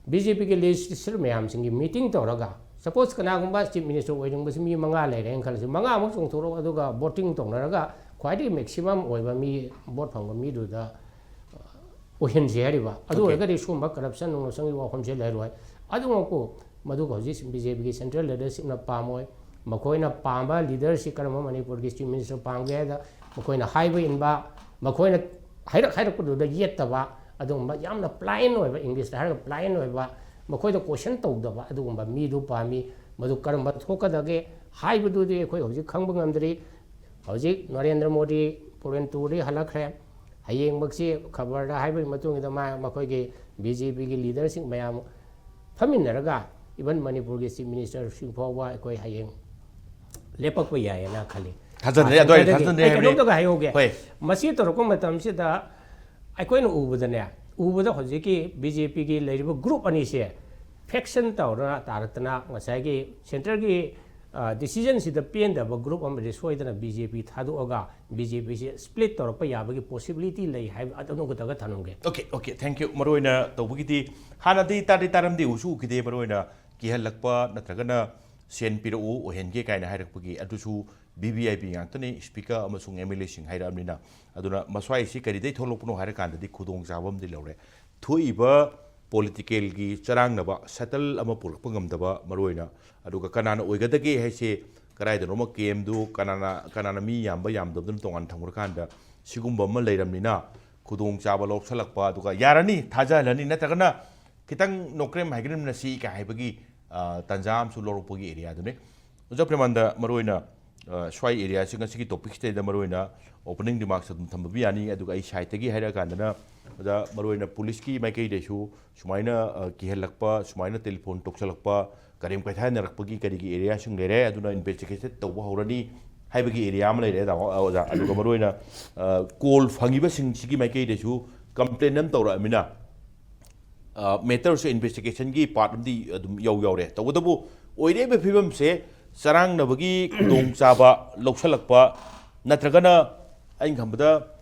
ꯕꯤ ꯖꯦ ꯄꯤꯒꯤ legislature ꯃꯌꯥꯝꯁꯤꯡꯒꯤ meeting ꯇꯧꯔꯒ, suppose ꯀꯅꯥꯒꯨꯝꯕ chief minister ꯑꯣꯏꯅꯤꯡꯕꯁꯤ ꯃꯤ ꯃꯉꯥ ꯂꯩꯔꯦꯅ ꯈꯜꯂꯁꯤ, ꯃꯉꯥꯃꯨꯛ ꯆꯣꯡꯊꯣꯔꯛꯑꯣ, ꯑꯗꯨꯒ voting ꯇꯧꯅꯔꯒ ꯈ꯭ꯋꯥꯏꯗꯒꯤ maximum ꯑꯣꯏꯕ ꯃꯤ, vote ꯐꯪꯕ ꯃꯤꯗꯨꯗ, ꯑ, ꯑꯣꯏꯍꯟꯁꯤ ꯍꯥꯏꯔꯤꯕ꯫ ꯑꯗꯨ Okay. ꯑꯣꯏꯔꯒꯗꯤ ꯁꯤꯒꯨꯝꯕ corruption ꯅꯨꯡꯂꯞꯁꯟꯒꯤ ꯋꯥꯐꯝꯁꯦ ꯂꯩꯔꯣꯏ꯫ ꯑꯗꯨꯃꯛꯄꯨ ꯃꯗꯨꯒ ꯍꯧꯖꯤꯛ ꯕꯤ ꯖꯦ ꯄꯤꯒꯤ ꯁꯦꯟꯇ꯭ꯔꯦꯜ ꯂꯤꯗꯔꯁꯤꯞꯅ ꯄꯥꯝꯃꯣꯏ꯫ ꯃꯈꯣꯏꯅ ꯄꯥꯝꯕ ꯂꯤꯗꯔꯁꯤ ꯀꯔꯝꯕ ꯃꯅꯤꯄꯨꯔꯒꯤ ꯆꯤꯐ ꯃꯤꯅꯤꯁꯇꯔ ꯄꯥꯝꯒꯦ ꯍꯥꯏꯗ ꯃꯈꯣꯏꯅ ꯍꯥꯏꯕ ꯏꯟꯕ, ꯃꯈꯣꯏꯅ ꯍꯥꯏꯔꯛ ꯍꯥꯏꯔꯛꯄꯗꯨꯗ ꯌꯦꯠꯇꯕ, ꯑꯗꯨꯒꯨꯝꯕ ꯌꯥꯝꯅ ꯄ꯭ꯂꯥꯏꯟ ꯑꯣꯏꯕ, ꯏꯪꯂꯤꯁꯇ ꯍꯥꯏꯔꯒ ꯄ꯭ꯂꯥꯏꯟ ꯑꯣꯏꯕ, ꯃꯈꯣꯏꯗ ꯀꯣꯏꯁꯟ ꯇꯧꯗꯕ ꯑꯗꯨꯒꯨꯝꯕ ꯃꯤꯗꯨ ꯄꯥꯝꯃꯤ꯫ ꯃꯗꯨ ꯀꯔꯝꯕ ꯊꯣꯛꯀꯗꯒꯦ ꯍꯥꯏꯕꯗꯨꯗꯤ ꯑꯩꯈꯣꯏ ꯍꯧꯖꯤꯛ ꯈꯪꯕ ꯉꯝꯗ꯭ꯔꯤ꯫ ꯍꯧꯖꯤꯛ ꯅꯔꯦꯟꯗ꯭ꯔ ꯃꯣꯗꯤ ꯐꯣꯔꯦꯟ ꯇꯨꯔꯗꯒꯤ ꯍꯜꯂꯛꯈ꯭ꯔꯦ꯫ ꯍꯌꯦꯡꯃꯛꯁꯤ ꯈꯕꯔꯗ ꯍꯥꯏꯕꯒꯤ ꯃꯇꯨꯡ ꯏꯟꯅ ꯃꯥ, ꯃꯈꯣꯏꯒꯤ ꯕꯤ ꯖꯦ ꯄꯤꯒꯤ ꯂꯤꯗꯔꯁꯤꯡ ꯃꯌꯥꯝ ꯐꯝꯃꯤꯟꯅꯔꯒ even ꯃꯅꯤꯄꯨꯔꯒꯤ ꯆꯤꯐ ꯃꯤꯅꯤꯁꯇꯔꯁꯤꯡ ꯐꯥꯎꯕ ꯑꯩꯈꯣꯏ ꯍꯌꯦꯡ ꯂꯦꯞꯄꯛꯄ ꯌꯥꯏꯌꯦꯅ ꯈꯜꯂꯤ꯫ ꯊꯥꯖꯗ꯭ꯔꯦ, ꯑꯗꯨ ꯑꯩ ꯁꯦꯟꯇꯔꯗꯒꯤ ꯊꯥꯖꯗ꯭ꯔꯦ ꯑꯩ ꯍꯥꯏꯕꯅꯤ꯫ ꯀꯩꯅꯣꯝꯇꯒ ꯍꯥꯏꯍꯧꯒꯦ꯫ ꯍꯣꯏ꯫ ꯃꯁꯤ ꯇꯧꯔꯛꯄ ꯃꯇꯝꯁꯤꯗ ꯑꯩꯈꯣꯏꯅ ꯎꯕꯗꯅꯦ, ꯎꯕꯗ ꯍꯧꯖꯤꯛꯀꯤ ꯕꯤ ꯖꯦ ꯄꯤꯒꯤ ꯂꯩꯔꯤꯕ ꯒ꯭ꯔꯨꯞ ꯑꯅꯤꯁꯦ ꯐꯦꯛꯁꯟ ꯇꯧꯔ ꯇꯥꯔꯛꯇꯅ ꯉꯁꯥꯏꯒꯤ ꯁꯦꯟꯇꯔꯒꯤ, ꯑ, ꯗꯤꯁꯤꯖꯟꯁꯤꯗ ꯄꯦꯟꯗꯕ ꯒ꯭ꯔꯨꯞ ꯑꯃꯗꯤ ꯁꯣꯏꯗꯅ ꯕꯤ ꯖꯦ ꯄꯤ ꯊꯥꯗꯣꯛꯑꯒ ꯕꯤ ꯖꯦ ꯄꯤꯁꯦ ꯁ꯭ꯄ꯭ꯂꯤꯠ ꯇꯧꯔꯛꯄ ꯌꯥꯕꯒꯤ ꯄꯣꯁꯤꯕꯤꯂꯤꯇꯤ ꯂꯩ ꯍꯥꯏꯕ ꯑꯗꯨꯝ ꯈꯛꯇꯒ ꯊꯝꯂꯝꯒꯦ꯫ Okay, okay, thank you. ꯃꯔꯨꯑꯣꯏꯅ ꯇꯧꯕꯒꯤꯗꯤ ꯍꯥꯟꯅꯗꯤ ꯇꯥꯗꯤ ꯇꯥꯔꯝꯗꯦ, ꯎꯁꯨ ꯎꯈꯤꯗꯦ꯫ ꯃꯔꯨꯑꯣꯏꯅ ꯀꯤꯍꯜꯂꯛꯄ ꯅꯠꯇ꯭ꯔꯒꯅ ꯁꯦꯟ ꯄꯤꯔꯛꯎ, ꯑꯣꯏꯍꯟꯒꯦ ꯀꯥꯏꯅ ꯍꯥꯏꯔꯛꯄꯒꯤ ꯑꯗꯨꯁꯨ ꯚꯤ ꯚꯤ ꯑꯥꯏ ꯄꯤ ꯉꯥꯛꯇꯅꯤ, ꯁ꯭ꯄꯤꯀꯔ ꯑꯃꯁꯨꯡ ꯑꯦꯝ ꯑꯦꯜ ꯑꯦꯁꯤꯡ ꯍꯥꯏꯔꯛꯑꯕꯅꯤꯅ꯫ ꯑꯗꯨꯅ ꯃꯁ꯭ꯋꯥꯏꯁꯤ ꯀꯔꯤꯗꯩ ꯊꯣꯛꯂꯛꯄꯅꯣ ꯍꯥꯏꯔꯀꯥꯟꯗꯗꯤ ꯈꯨꯗꯣꯡꯆꯥꯕ ꯑꯃꯗꯤ ꯂꯧꯔꯦ꯫ ꯊꯣꯛꯏꯕ ꯄꯣꯂꯤꯇꯤꯀꯦꯜꯒꯤ ꯆꯔꯥꯡꯅꯕ, ꯁꯦꯇꯜ ꯑꯃ ꯄꯨꯔꯛꯄ ꯉꯝꯗꯕ ꯃꯔꯨꯑꯣꯏꯅ, ꯑꯗꯨꯒ ꯀꯅꯥꯅ ꯑꯣꯏꯒꯗꯒꯦ ꯍꯥꯏꯁꯦ ꯀꯗꯥꯏꯗꯅꯣꯃ ꯀꯦꯝꯗꯨ ꯀꯅꯥꯅ, ꯀꯅꯥꯅ ꯃꯤ ꯌꯥꯝꯕ ꯌꯥꯝꯗꯕꯗꯨꯅ ꯇꯣꯉꯥꯟꯅ ꯊꯝꯈ꯭ꯔꯀꯥꯟꯗ ꯁꯤꯒꯨꯝꯕ ꯑꯃ ꯂꯩꯔꯝꯅꯤꯅ ꯈꯨꯗꯣꯡꯆꯥꯕ ꯂꯧꯁꯜꯂꯛꯄ, ꯑꯗꯨꯒ ꯌꯥꯔꯅꯤ, ꯊꯥꯖꯍꯜꯂꯅꯤ, ꯅꯠꯇ꯭ꯔꯒꯅ ꯈꯤꯇꯪ ꯅꯣꯀ꯭ꯔꯦꯝ ꯍꯥꯏꯒꯠꯂꯝꯅꯁꯤ ꯀꯥꯏ ꯍꯥꯏꯕꯒꯤ, ꯑ, ꯇꯥꯟꯖꯥ ꯑꯃꯁꯨ ꯂꯧꯔꯛꯄꯒꯤ ꯑꯦꯔꯤꯌꯥꯗꯨꯅꯤ꯫ ꯑꯣꯖꯥ ꯄ꯭ꯔꯦꯃꯥꯅꯟꯗ, ꯃꯔꯨꯑꯣꯏꯅ, ꯑ, ꯁ꯭ꯋꯥꯏ ꯑꯦꯔꯤꯌꯥꯁꯤ ꯉꯁꯤꯒꯤ ꯇꯣꯄꯤꯛꯁꯤꯗꯩꯗ ꯃꯔꯨꯑꯣꯏꯅ ꯑꯣꯄꯅꯤꯡ ꯔꯤꯃꯥꯔꯛꯁ ꯑꯗꯨꯝ ꯊꯝꯕꯤꯕ ꯌꯥꯅꯤ꯫ ꯑꯗꯨꯒ ꯑꯩ ꯁꯥꯏꯠꯇꯒꯤ ꯍꯥꯏꯔꯛꯑꯀꯥꯟꯗꯅ, ꯑꯣꯖꯥ, ꯃꯔꯨꯑꯣꯏꯅ ꯄꯨꯂꯤꯁꯀꯤ ꯃꯥꯏꯀꯩꯗꯩꯁꯨ ꯁꯨꯃꯥꯏꯅ, ꯑ, ꯀꯤꯍꯜꯂꯛꯄ, ꯁꯨꯃꯥꯏꯅ ꯇꯦꯂꯤꯐꯣꯟ ꯇꯧꯁꯜꯂꯛꯄ, ꯀꯔꯦꯝ ꯀꯥꯏꯊꯅꯔꯛꯄꯒꯤ ꯀꯔꯤꯒꯤ ꯑꯦꯔꯤꯌꯥꯁꯤꯡ ꯂꯩꯔꯦ, ꯑꯗꯨꯅ ꯏꯟꯚꯦꯁꯇꯤꯒꯦꯁꯟ ꯇꯧꯕ ꯍꯧꯔꯅꯤ ꯍꯥꯏꯕꯒꯤ ꯑꯦꯔꯤꯌꯥ ꯑꯃ ꯂꯩꯔꯦ, ꯇꯥꯃꯣ, ꯑ, ꯑꯣꯖꯥ꯫ ꯑꯗꯨꯒ ꯃꯔꯨꯑꯣꯏꯅ, ꯑ, ꯀꯣꯜ ꯐꯪꯉꯤꯕꯁꯤꯡꯁꯤꯒꯤ ꯃꯥꯏꯀꯩꯗꯁꯨ ꯀꯝꯄ꯭ꯂꯦꯟ ꯑꯃ ꯇꯧꯔꯛꯑꯃꯤꯅ, ꯑ, ꯃꯦꯇꯔꯁꯦ ꯏꯟꯚꯦꯁꯇꯤꯒꯦꯁꯟꯒꯤ ꯄꯥꯔꯠ ꯑꯃꯗꯤ ꯑꯗꯨꯝ ꯌꯧ ꯌꯥꯎꯔꯦ꯫ ꯇꯧꯕꯇꯕꯨ ꯑꯣꯏꯔꯛꯏꯕ ꯐꯤꯕꯝꯁꯦ ꯆꯔꯥꯡꯅꯕꯒꯤ ꯈꯨꯗꯣꯡꯆꯥꯕ ꯂꯧꯁꯜꯂꯛꯄ ꯅꯠꯇ꯭ꯔꯒꯅ ꯑꯩꯅ ꯈꯟꯕꯗ,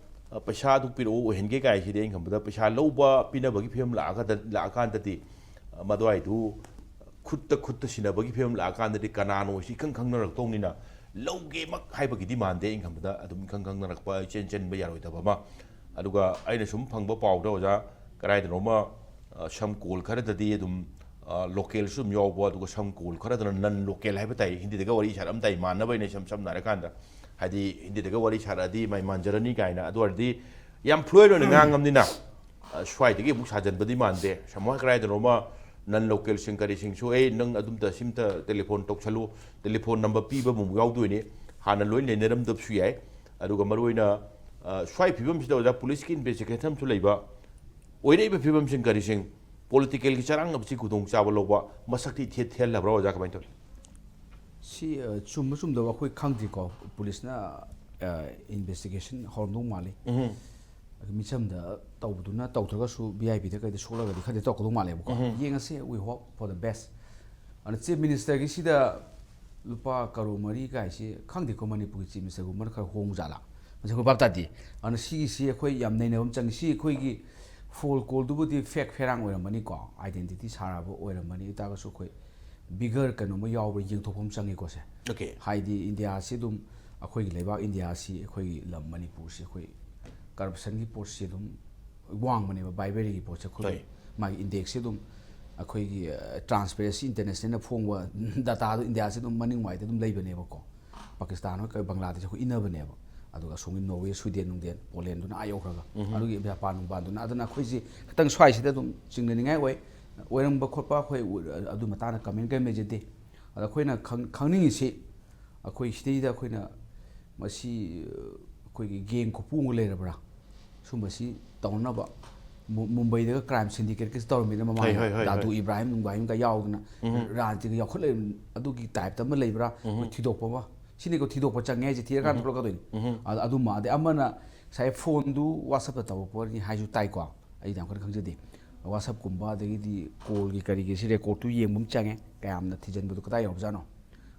ꯑ, ꯄꯩꯁꯥ ꯑꯗꯨ ꯄꯤꯔꯛꯎ, ꯑꯣꯏꯍꯟꯒꯦ ꯀꯥꯏꯁꯤꯗꯤ ꯑꯩꯅ ꯈꯟꯕꯗ ꯄꯩꯁꯥ ꯂꯧꯕ ꯄꯤꯅꯕꯒꯤ ꯐꯤꯕꯝ ꯂꯥꯛꯑꯒ, ꯂꯥꯛꯑꯀꯥꯟꯗꯗꯤ, ꯑ, ꯃꯗꯨꯋꯥꯏꯗꯨ ꯈꯨꯠꯇ ꯈꯨꯠꯇ ꯁꯤꯟꯅꯕꯒꯤ ꯐꯤꯕꯝ ꯂꯥꯛꯑꯀꯥꯟꯗꯗꯤ ꯀꯅꯥꯅꯣ ꯁꯤ ꯏꯈꯪ ꯈꯪꯅꯔꯛꯇꯧꯅꯤꯅ ꯂꯧꯒꯦꯃꯛ ꯍꯥꯏꯕꯒꯤꯗꯤ ꯃꯥꯟꯗꯦ꯫ ꯑꯩꯅ ꯈꯟꯕꯗ ꯑꯗꯨꯝ ꯏꯈꯪ ꯈꯪꯅꯔꯛꯄ, ꯏꯆꯦꯟ ꯆꯦꯟꯕ ꯌꯥꯔꯣꯏꯗꯕ ꯑꯃ꯫ ꯑꯗꯨꯒ ꯑꯩꯅ ꯁꯨꯝ ꯐꯪꯕ ꯄꯥꯎꯗ, ꯑꯣꯖꯥ, ꯀꯗꯥꯏꯗꯅꯣꯃ, ꯑ, ꯁꯝ ꯀꯣꯜ ꯈꯔꯗꯗꯤ ꯑꯗꯨꯝ, ꯑ, ꯂꯣꯀꯦꯜꯁꯨ ꯑꯗꯨꯝ ꯌꯥꯎꯕ, ꯑꯗꯨꯒ some call ꯈꯔꯗꯅ non local ꯍꯥꯏꯕ ꯇꯥꯏ, ꯍꯤꯟꯗꯤꯗꯒ ꯋꯥꯔꯤ ꯁꯥꯔꯛꯑꯝꯗꯥꯏ ꯃꯥꯟꯅꯕ ꯑꯩꯅ ꯏꯁꯝ ꯁꯝꯅ ꯍꯥꯏꯔꯀꯥꯟꯗ, ꯍꯥꯏꯗꯤ ꯍꯤꯟꯗꯤꯗꯒ ꯋꯥꯔꯤ ꯁꯥꯔꯛꯑꯗꯤ ꯃꯥꯏ ꯃꯥꯟꯖꯔꯅꯤ ꯀꯥꯏꯅ, ꯑꯗꯨ ꯑꯣꯏꯔꯗꯤ ꯌꯥꯝ fluent ꯑꯣꯏꯅ ꯉꯥꯡꯉꯝꯅꯤꯅ, ꯑ, ꯁ꯭ꯋꯥꯏꯗꯒꯤ ꯑꯃꯨꯛ ꯁꯥꯖꯟꯕꯗꯤ ꯃꯥꯟꯗꯦ꯫ ꯁꯃꯨꯍ ꯀꯗꯥꯏꯗꯅꯣꯃ non localꯁꯤꯡ ꯀꯔꯤꯁꯤꯡꯁꯨ, "ꯑꯦ, ꯅꯪ ꯑꯗꯨꯝꯇ ꯁꯤꯝꯇ ꯇꯦꯂꯤꯐꯣꯟ ꯇꯧꯁꯜꯂꯨ", ꯇꯦꯂꯤꯐꯣꯟ ꯅꯝꯕꯔ ꯄꯤꯕ ꯑꯃꯨꯛ ꯌꯥꯎꯗꯣꯏꯅꯤ, ꯍꯥꯟꯅ ꯂꯣꯏ ꯂꯩꯅꯔꯝꯗꯕꯁꯨ ꯌꯥꯏ꯫ ꯑꯗꯨꯒ ꯃꯔꯨꯑꯣꯏꯅ, ꯑ, ꯁ꯭ꯋꯥꯏ ꯐꯤꯕꯝꯁꯤꯗ ꯑꯣꯖꯥ, ꯄꯨꯂꯤꯁꯀꯤ ꯏꯟꯚꯦꯁꯇꯤꯒꯦꯁꯟ ꯑꯃꯁꯨ ꯂꯩꯕ, ꯑꯣꯏꯔꯛꯏꯕ ꯐꯤꯕꯝꯁꯤꯡ ꯀꯔꯤꯁꯤꯡ, ꯄꯣꯂꯤꯇꯤꯀꯦꯜꯒꯤ ꯆꯔꯥꯡꯅꯕꯁꯤ ꯈꯨꯗꯣꯡꯆꯥꯕ ꯂꯧꯕ ꯃꯁꯛꯇꯤ ꯏꯊꯦ ꯊꯦꯜꯂꯕ꯭ꯔꯥ ꯑꯣꯖꯥ, ꯀꯃꯥꯏꯅ ꯇꯧꯏ? ꯁꯤ, ꯑ, ꯆꯨꯝꯕ ꯆꯨꯝꯗꯕ ꯑꯩꯈꯣꯏ ꯈꯪꯗ꯭ꯔꯤꯀꯣ꯫ ꯄꯨꯂꯤꯁꯅ, ꯑ, ꯏꯟꯚꯦꯁꯇꯤꯒꯦꯁꯟ ꯍꯧꯔꯝꯗꯧ ꯃꯥꯜꯂꯤ꯫ ꯎꯝ꯫ ꯑꯗꯨ ꯃꯤꯆꯝꯗ ꯇꯧꯕꯗꯨꯅ ꯇꯧꯗ꯭ꯔꯒꯁꯨ V I Pꯗ ꯀꯩꯗ ꯁꯣꯛꯂꯒꯗꯤ ꯈꯔꯗꯤ ꯇꯧꯔꯛꯀꯗꯧ ꯃꯥꯜꯂꯦꯕꯀꯣ꯫ ꯎꯝ꯫ ꯌꯦꯡꯉꯁꯤ, we hope for the best꯫ ꯑꯗꯨꯅ ꯆꯤꯐ ꯃꯤꯅꯤꯁꯇꯔꯒꯤꯁꯤꯗ ꯂꯨꯄꯥ ꯀꯔꯣꯔ ꯃꯔꯤ ꯀꯥꯏꯁꯤ ꯈꯪꯗꯦꯀꯣ, ꯃꯅꯤꯄꯨꯔꯒꯤ ꯆꯤꯐ ꯃꯤꯅꯤꯁꯇꯔꯒꯨꯝꯕꯅ ꯈꯔ ꯍꯣꯡꯕ ꯖꯥꯠꯂꯥ? ꯃꯁꯤ ꯑꯩꯈꯣꯏ ꯚꯥꯞ ꯇꯥꯗꯦ꯫ ꯑꯗꯨꯅ ꯁꯤꯒꯤꯁꯤ ꯑꯩꯈꯣꯏ ꯌꯥꯝ ꯅꯩꯅꯕ ꯑꯃ ꯆꯪꯉꯤ꯫ ꯁꯤ ꯑꯩꯈꯣꯏꯒꯤ ꯐꯣꯟ ꯀꯣꯜꯗꯨꯕꯨꯗꯤ ꯐꯦꯛ ꯐꯦꯔꯥꯡ ꯑꯣꯏꯔꯝꯃꯅꯤꯀꯣ, ꯑꯥꯏꯗꯦꯟꯇꯤꯇꯤ ꯁꯥꯔꯕ ꯑꯣꯏꯔꯝꯃꯅꯤ꯫ ꯑꯗꯨ ꯇꯥꯔꯒꯁꯨ ꯑꯩꯈꯣꯏ ꯕꯤꯒꯔ ꯀꯩꯅꯣꯝꯃ ꯌꯥꯎꯕ꯭ꯔꯥ ꯌꯦꯡꯊꯣꯛꯄ ꯑꯃ ꯆꯪꯉꯤꯀꯣ ꯁꯦ꯫ Okay꯫ ꯍꯥꯏꯗꯤ ꯏꯟꯗꯤꯌꯥꯁꯤ ꯑꯗꯨꯝ, ꯑꯩꯈꯣꯏꯒꯤ ꯂꯩꯕꯥꯛ ꯏꯟꯗꯤꯌꯥꯁꯤ, ꯑꯩꯈꯣꯏꯒꯤ ꯂꯝ ꯃꯅꯤꯄꯨꯔꯁꯤ, ꯑꯩꯈꯣꯏ ꯀꯔꯞꯁꯟꯒꯤ ꯄꯣꯠꯁꯤ ꯑꯗꯨꯝ ꯋꯥꯡꯕꯅꯦꯕ, ꯕ꯭ꯔꯥꯏꯕꯦꯔꯤꯒꯤ ꯄꯣꯠꯁꯦ꯫ ꯑꯩꯈꯣꯏꯒꯤ ꯍꯣꯏ꯫ ꯃꯥꯒꯤ ꯏꯟꯗꯦꯛꯁꯁꯤ ꯑꯗꯨꯝ, ꯑꯩꯈꯣꯏꯒꯤ, ꯑ, ꯇ꯭ꯔꯥꯟꯁꯄꯦꯔꯦꯟꯁꯤ ꯏꯟꯇꯔꯅꯦꯁꯅꯦꯜꯅ ꯐꯣꯡꯕ ꯗꯇꯥꯗꯣ ꯏꯟꯗꯤꯌꯥꯁꯤ ꯑꯗꯨꯝ ꯃꯅꯤꯡ ꯋꯥꯏꯗ ꯑꯗꯨꯝ ꯂꯩꯕꯅꯦꯕꯀꯣ꯫ ꯄꯥꯀꯤꯁꯇꯥꯟ ꯍꯣꯏ, ꯀꯩ, ꯕꯪꯒ꯭ꯂꯥꯗꯦꯁ ꯑꯩꯈꯣꯏ ꯏꯟꯅꯕꯅꯦꯕ꯫ ꯑꯗꯨꯒ ꯑꯁꯣꯝꯒꯤ ꯅꯣꯔꯋꯦ, ꯁ꯭ꯋꯤꯗꯦꯟ, ꯅꯨꯡꯗꯦꯟ, ꯄꯣꯂꯦꯟꯗꯨꯅ ꯑꯥ ꯌꯧꯈ꯭ꯔꯒ, ꯑꯗꯨꯒꯤ ꯖꯄꯥꯟ ꯅꯨꯡꯕꯥꯟꯗꯨꯅ꯫ ꯑꯗꯨꯅ ꯑꯩꯈꯣꯏꯁꯤ ꯈꯤꯇꯪ ꯁ꯭ꯋꯥꯏꯁꯤꯗ ꯑꯗꯨꯝ ꯆꯤꯡꯅꯅꯤꯡꯉꯥꯏ ꯑꯣꯏ꯫ ꯑꯣꯏꯔꯝꯕ ꯈꯣꯠꯄ ꯑꯩꯈꯣꯏ ꯑꯗꯨ ꯃꯇꯥꯡꯗ ꯀꯃꯦꯟ ꯀꯔꯤꯝ ꯂꯩꯖꯗꯦ꯫ ꯑꯗ ꯑꯩꯈꯣꯏꯅ ꯈꯪ-, ꯈꯪꯅꯤꯡꯉꯤꯁꯤ, ꯑꯩꯈꯣꯏ ꯁꯤꯗꯩꯗ ꯑꯩꯈꯣꯏꯅ ꯃꯁꯤ, ꯑ, ꯑꯩꯈꯣꯏꯒꯤ ꯒꯦꯡ ꯈꯨꯄꯨ ꯑꯃ ꯂꯩꯔꯕ꯭ꯔꯥ? ꯁꯨꯝꯕꯁꯤ ꯇꯧꯅꯅꯕ ꯃꯨ-, ꯃꯨꯝꯕꯩꯗꯒ ꯀ꯭ꯔꯥꯏꯝ ꯁꯤꯟꯗꯤꯀꯦꯠꯀꯁꯤ ꯇꯧꯔꯝꯃꯤꯗꯅ ꯃꯃꯥꯡꯗ, ꯍꯣꯏ, ꯍꯣꯏ, ꯍꯣꯏ, ꯗꯥꯗꯨ ꯍꯣꯏ꯫ ꯏꯕ꯭ꯔꯥꯍꯤꯝ ꯅꯨꯡꯕ꯭ꯔꯥꯍꯤꯝꯒ ꯌꯥꯎꯗꯅ, ꯎꯝ꯫ ꯔꯥꯖꯅꯤꯇꯤꯒ ꯌꯥꯎꯈꯠꯂꯛꯏꯕ ꯑꯗꯨꯒꯤ ꯇꯥꯏꯞꯇ ꯑꯃ ꯂꯩꯕ꯭ꯔꯥ? ꯎꯝ꯫ ꯑꯩꯈꯣꯏ ꯊꯤꯗꯣꯛꯄ ꯑꯃ, ꯁꯤꯅꯤꯀꯣ ꯊꯤꯗꯣꯛꯄ ꯆꯪꯉꯦ ꯍꯥꯏꯁꯦ, ꯊꯤꯔꯀꯥꯟꯗ ꯎꯝ꯫ ꯊꯣꯛꯂꯛꯀꯗꯣꯏꯅꯤ꯫ ꯎꯝ꯫ ꯑꯗ-, ꯑꯗꯨꯃ, ꯑꯗꯩ ꯑꯃꯅ ꯉꯁꯥꯏ ꯐꯣꯟꯗꯨ WhatsAppꯇ ꯇꯧꯕ ꯄꯣꯠꯅꯤ ꯍꯥꯏꯁꯨ ꯇꯥꯏꯀꯣ, ꯑꯩꯗꯤ ꯌꯥꯝ ꯀꯟꯅ ꯈꯪꯖꯗꯦ꯫ WhatsAppꯀꯨꯝꯕ ꯑꯗꯒꯤꯗꯤ ꯀꯣꯜꯒꯤ ꯀꯔꯤꯒꯤ ꯁꯤ ꯔꯦꯀꯣꯔꯠꯇꯨ ꯌꯦꯡꯕ ꯑꯃ ꯆꯪꯉꯦ, ꯀꯌꯥꯝꯅ ꯊꯤꯖꯤꯟꯕꯗꯨ ꯀꯗꯥꯏ ꯌꯧꯔꯕꯖꯥꯠꯅꯣ꯫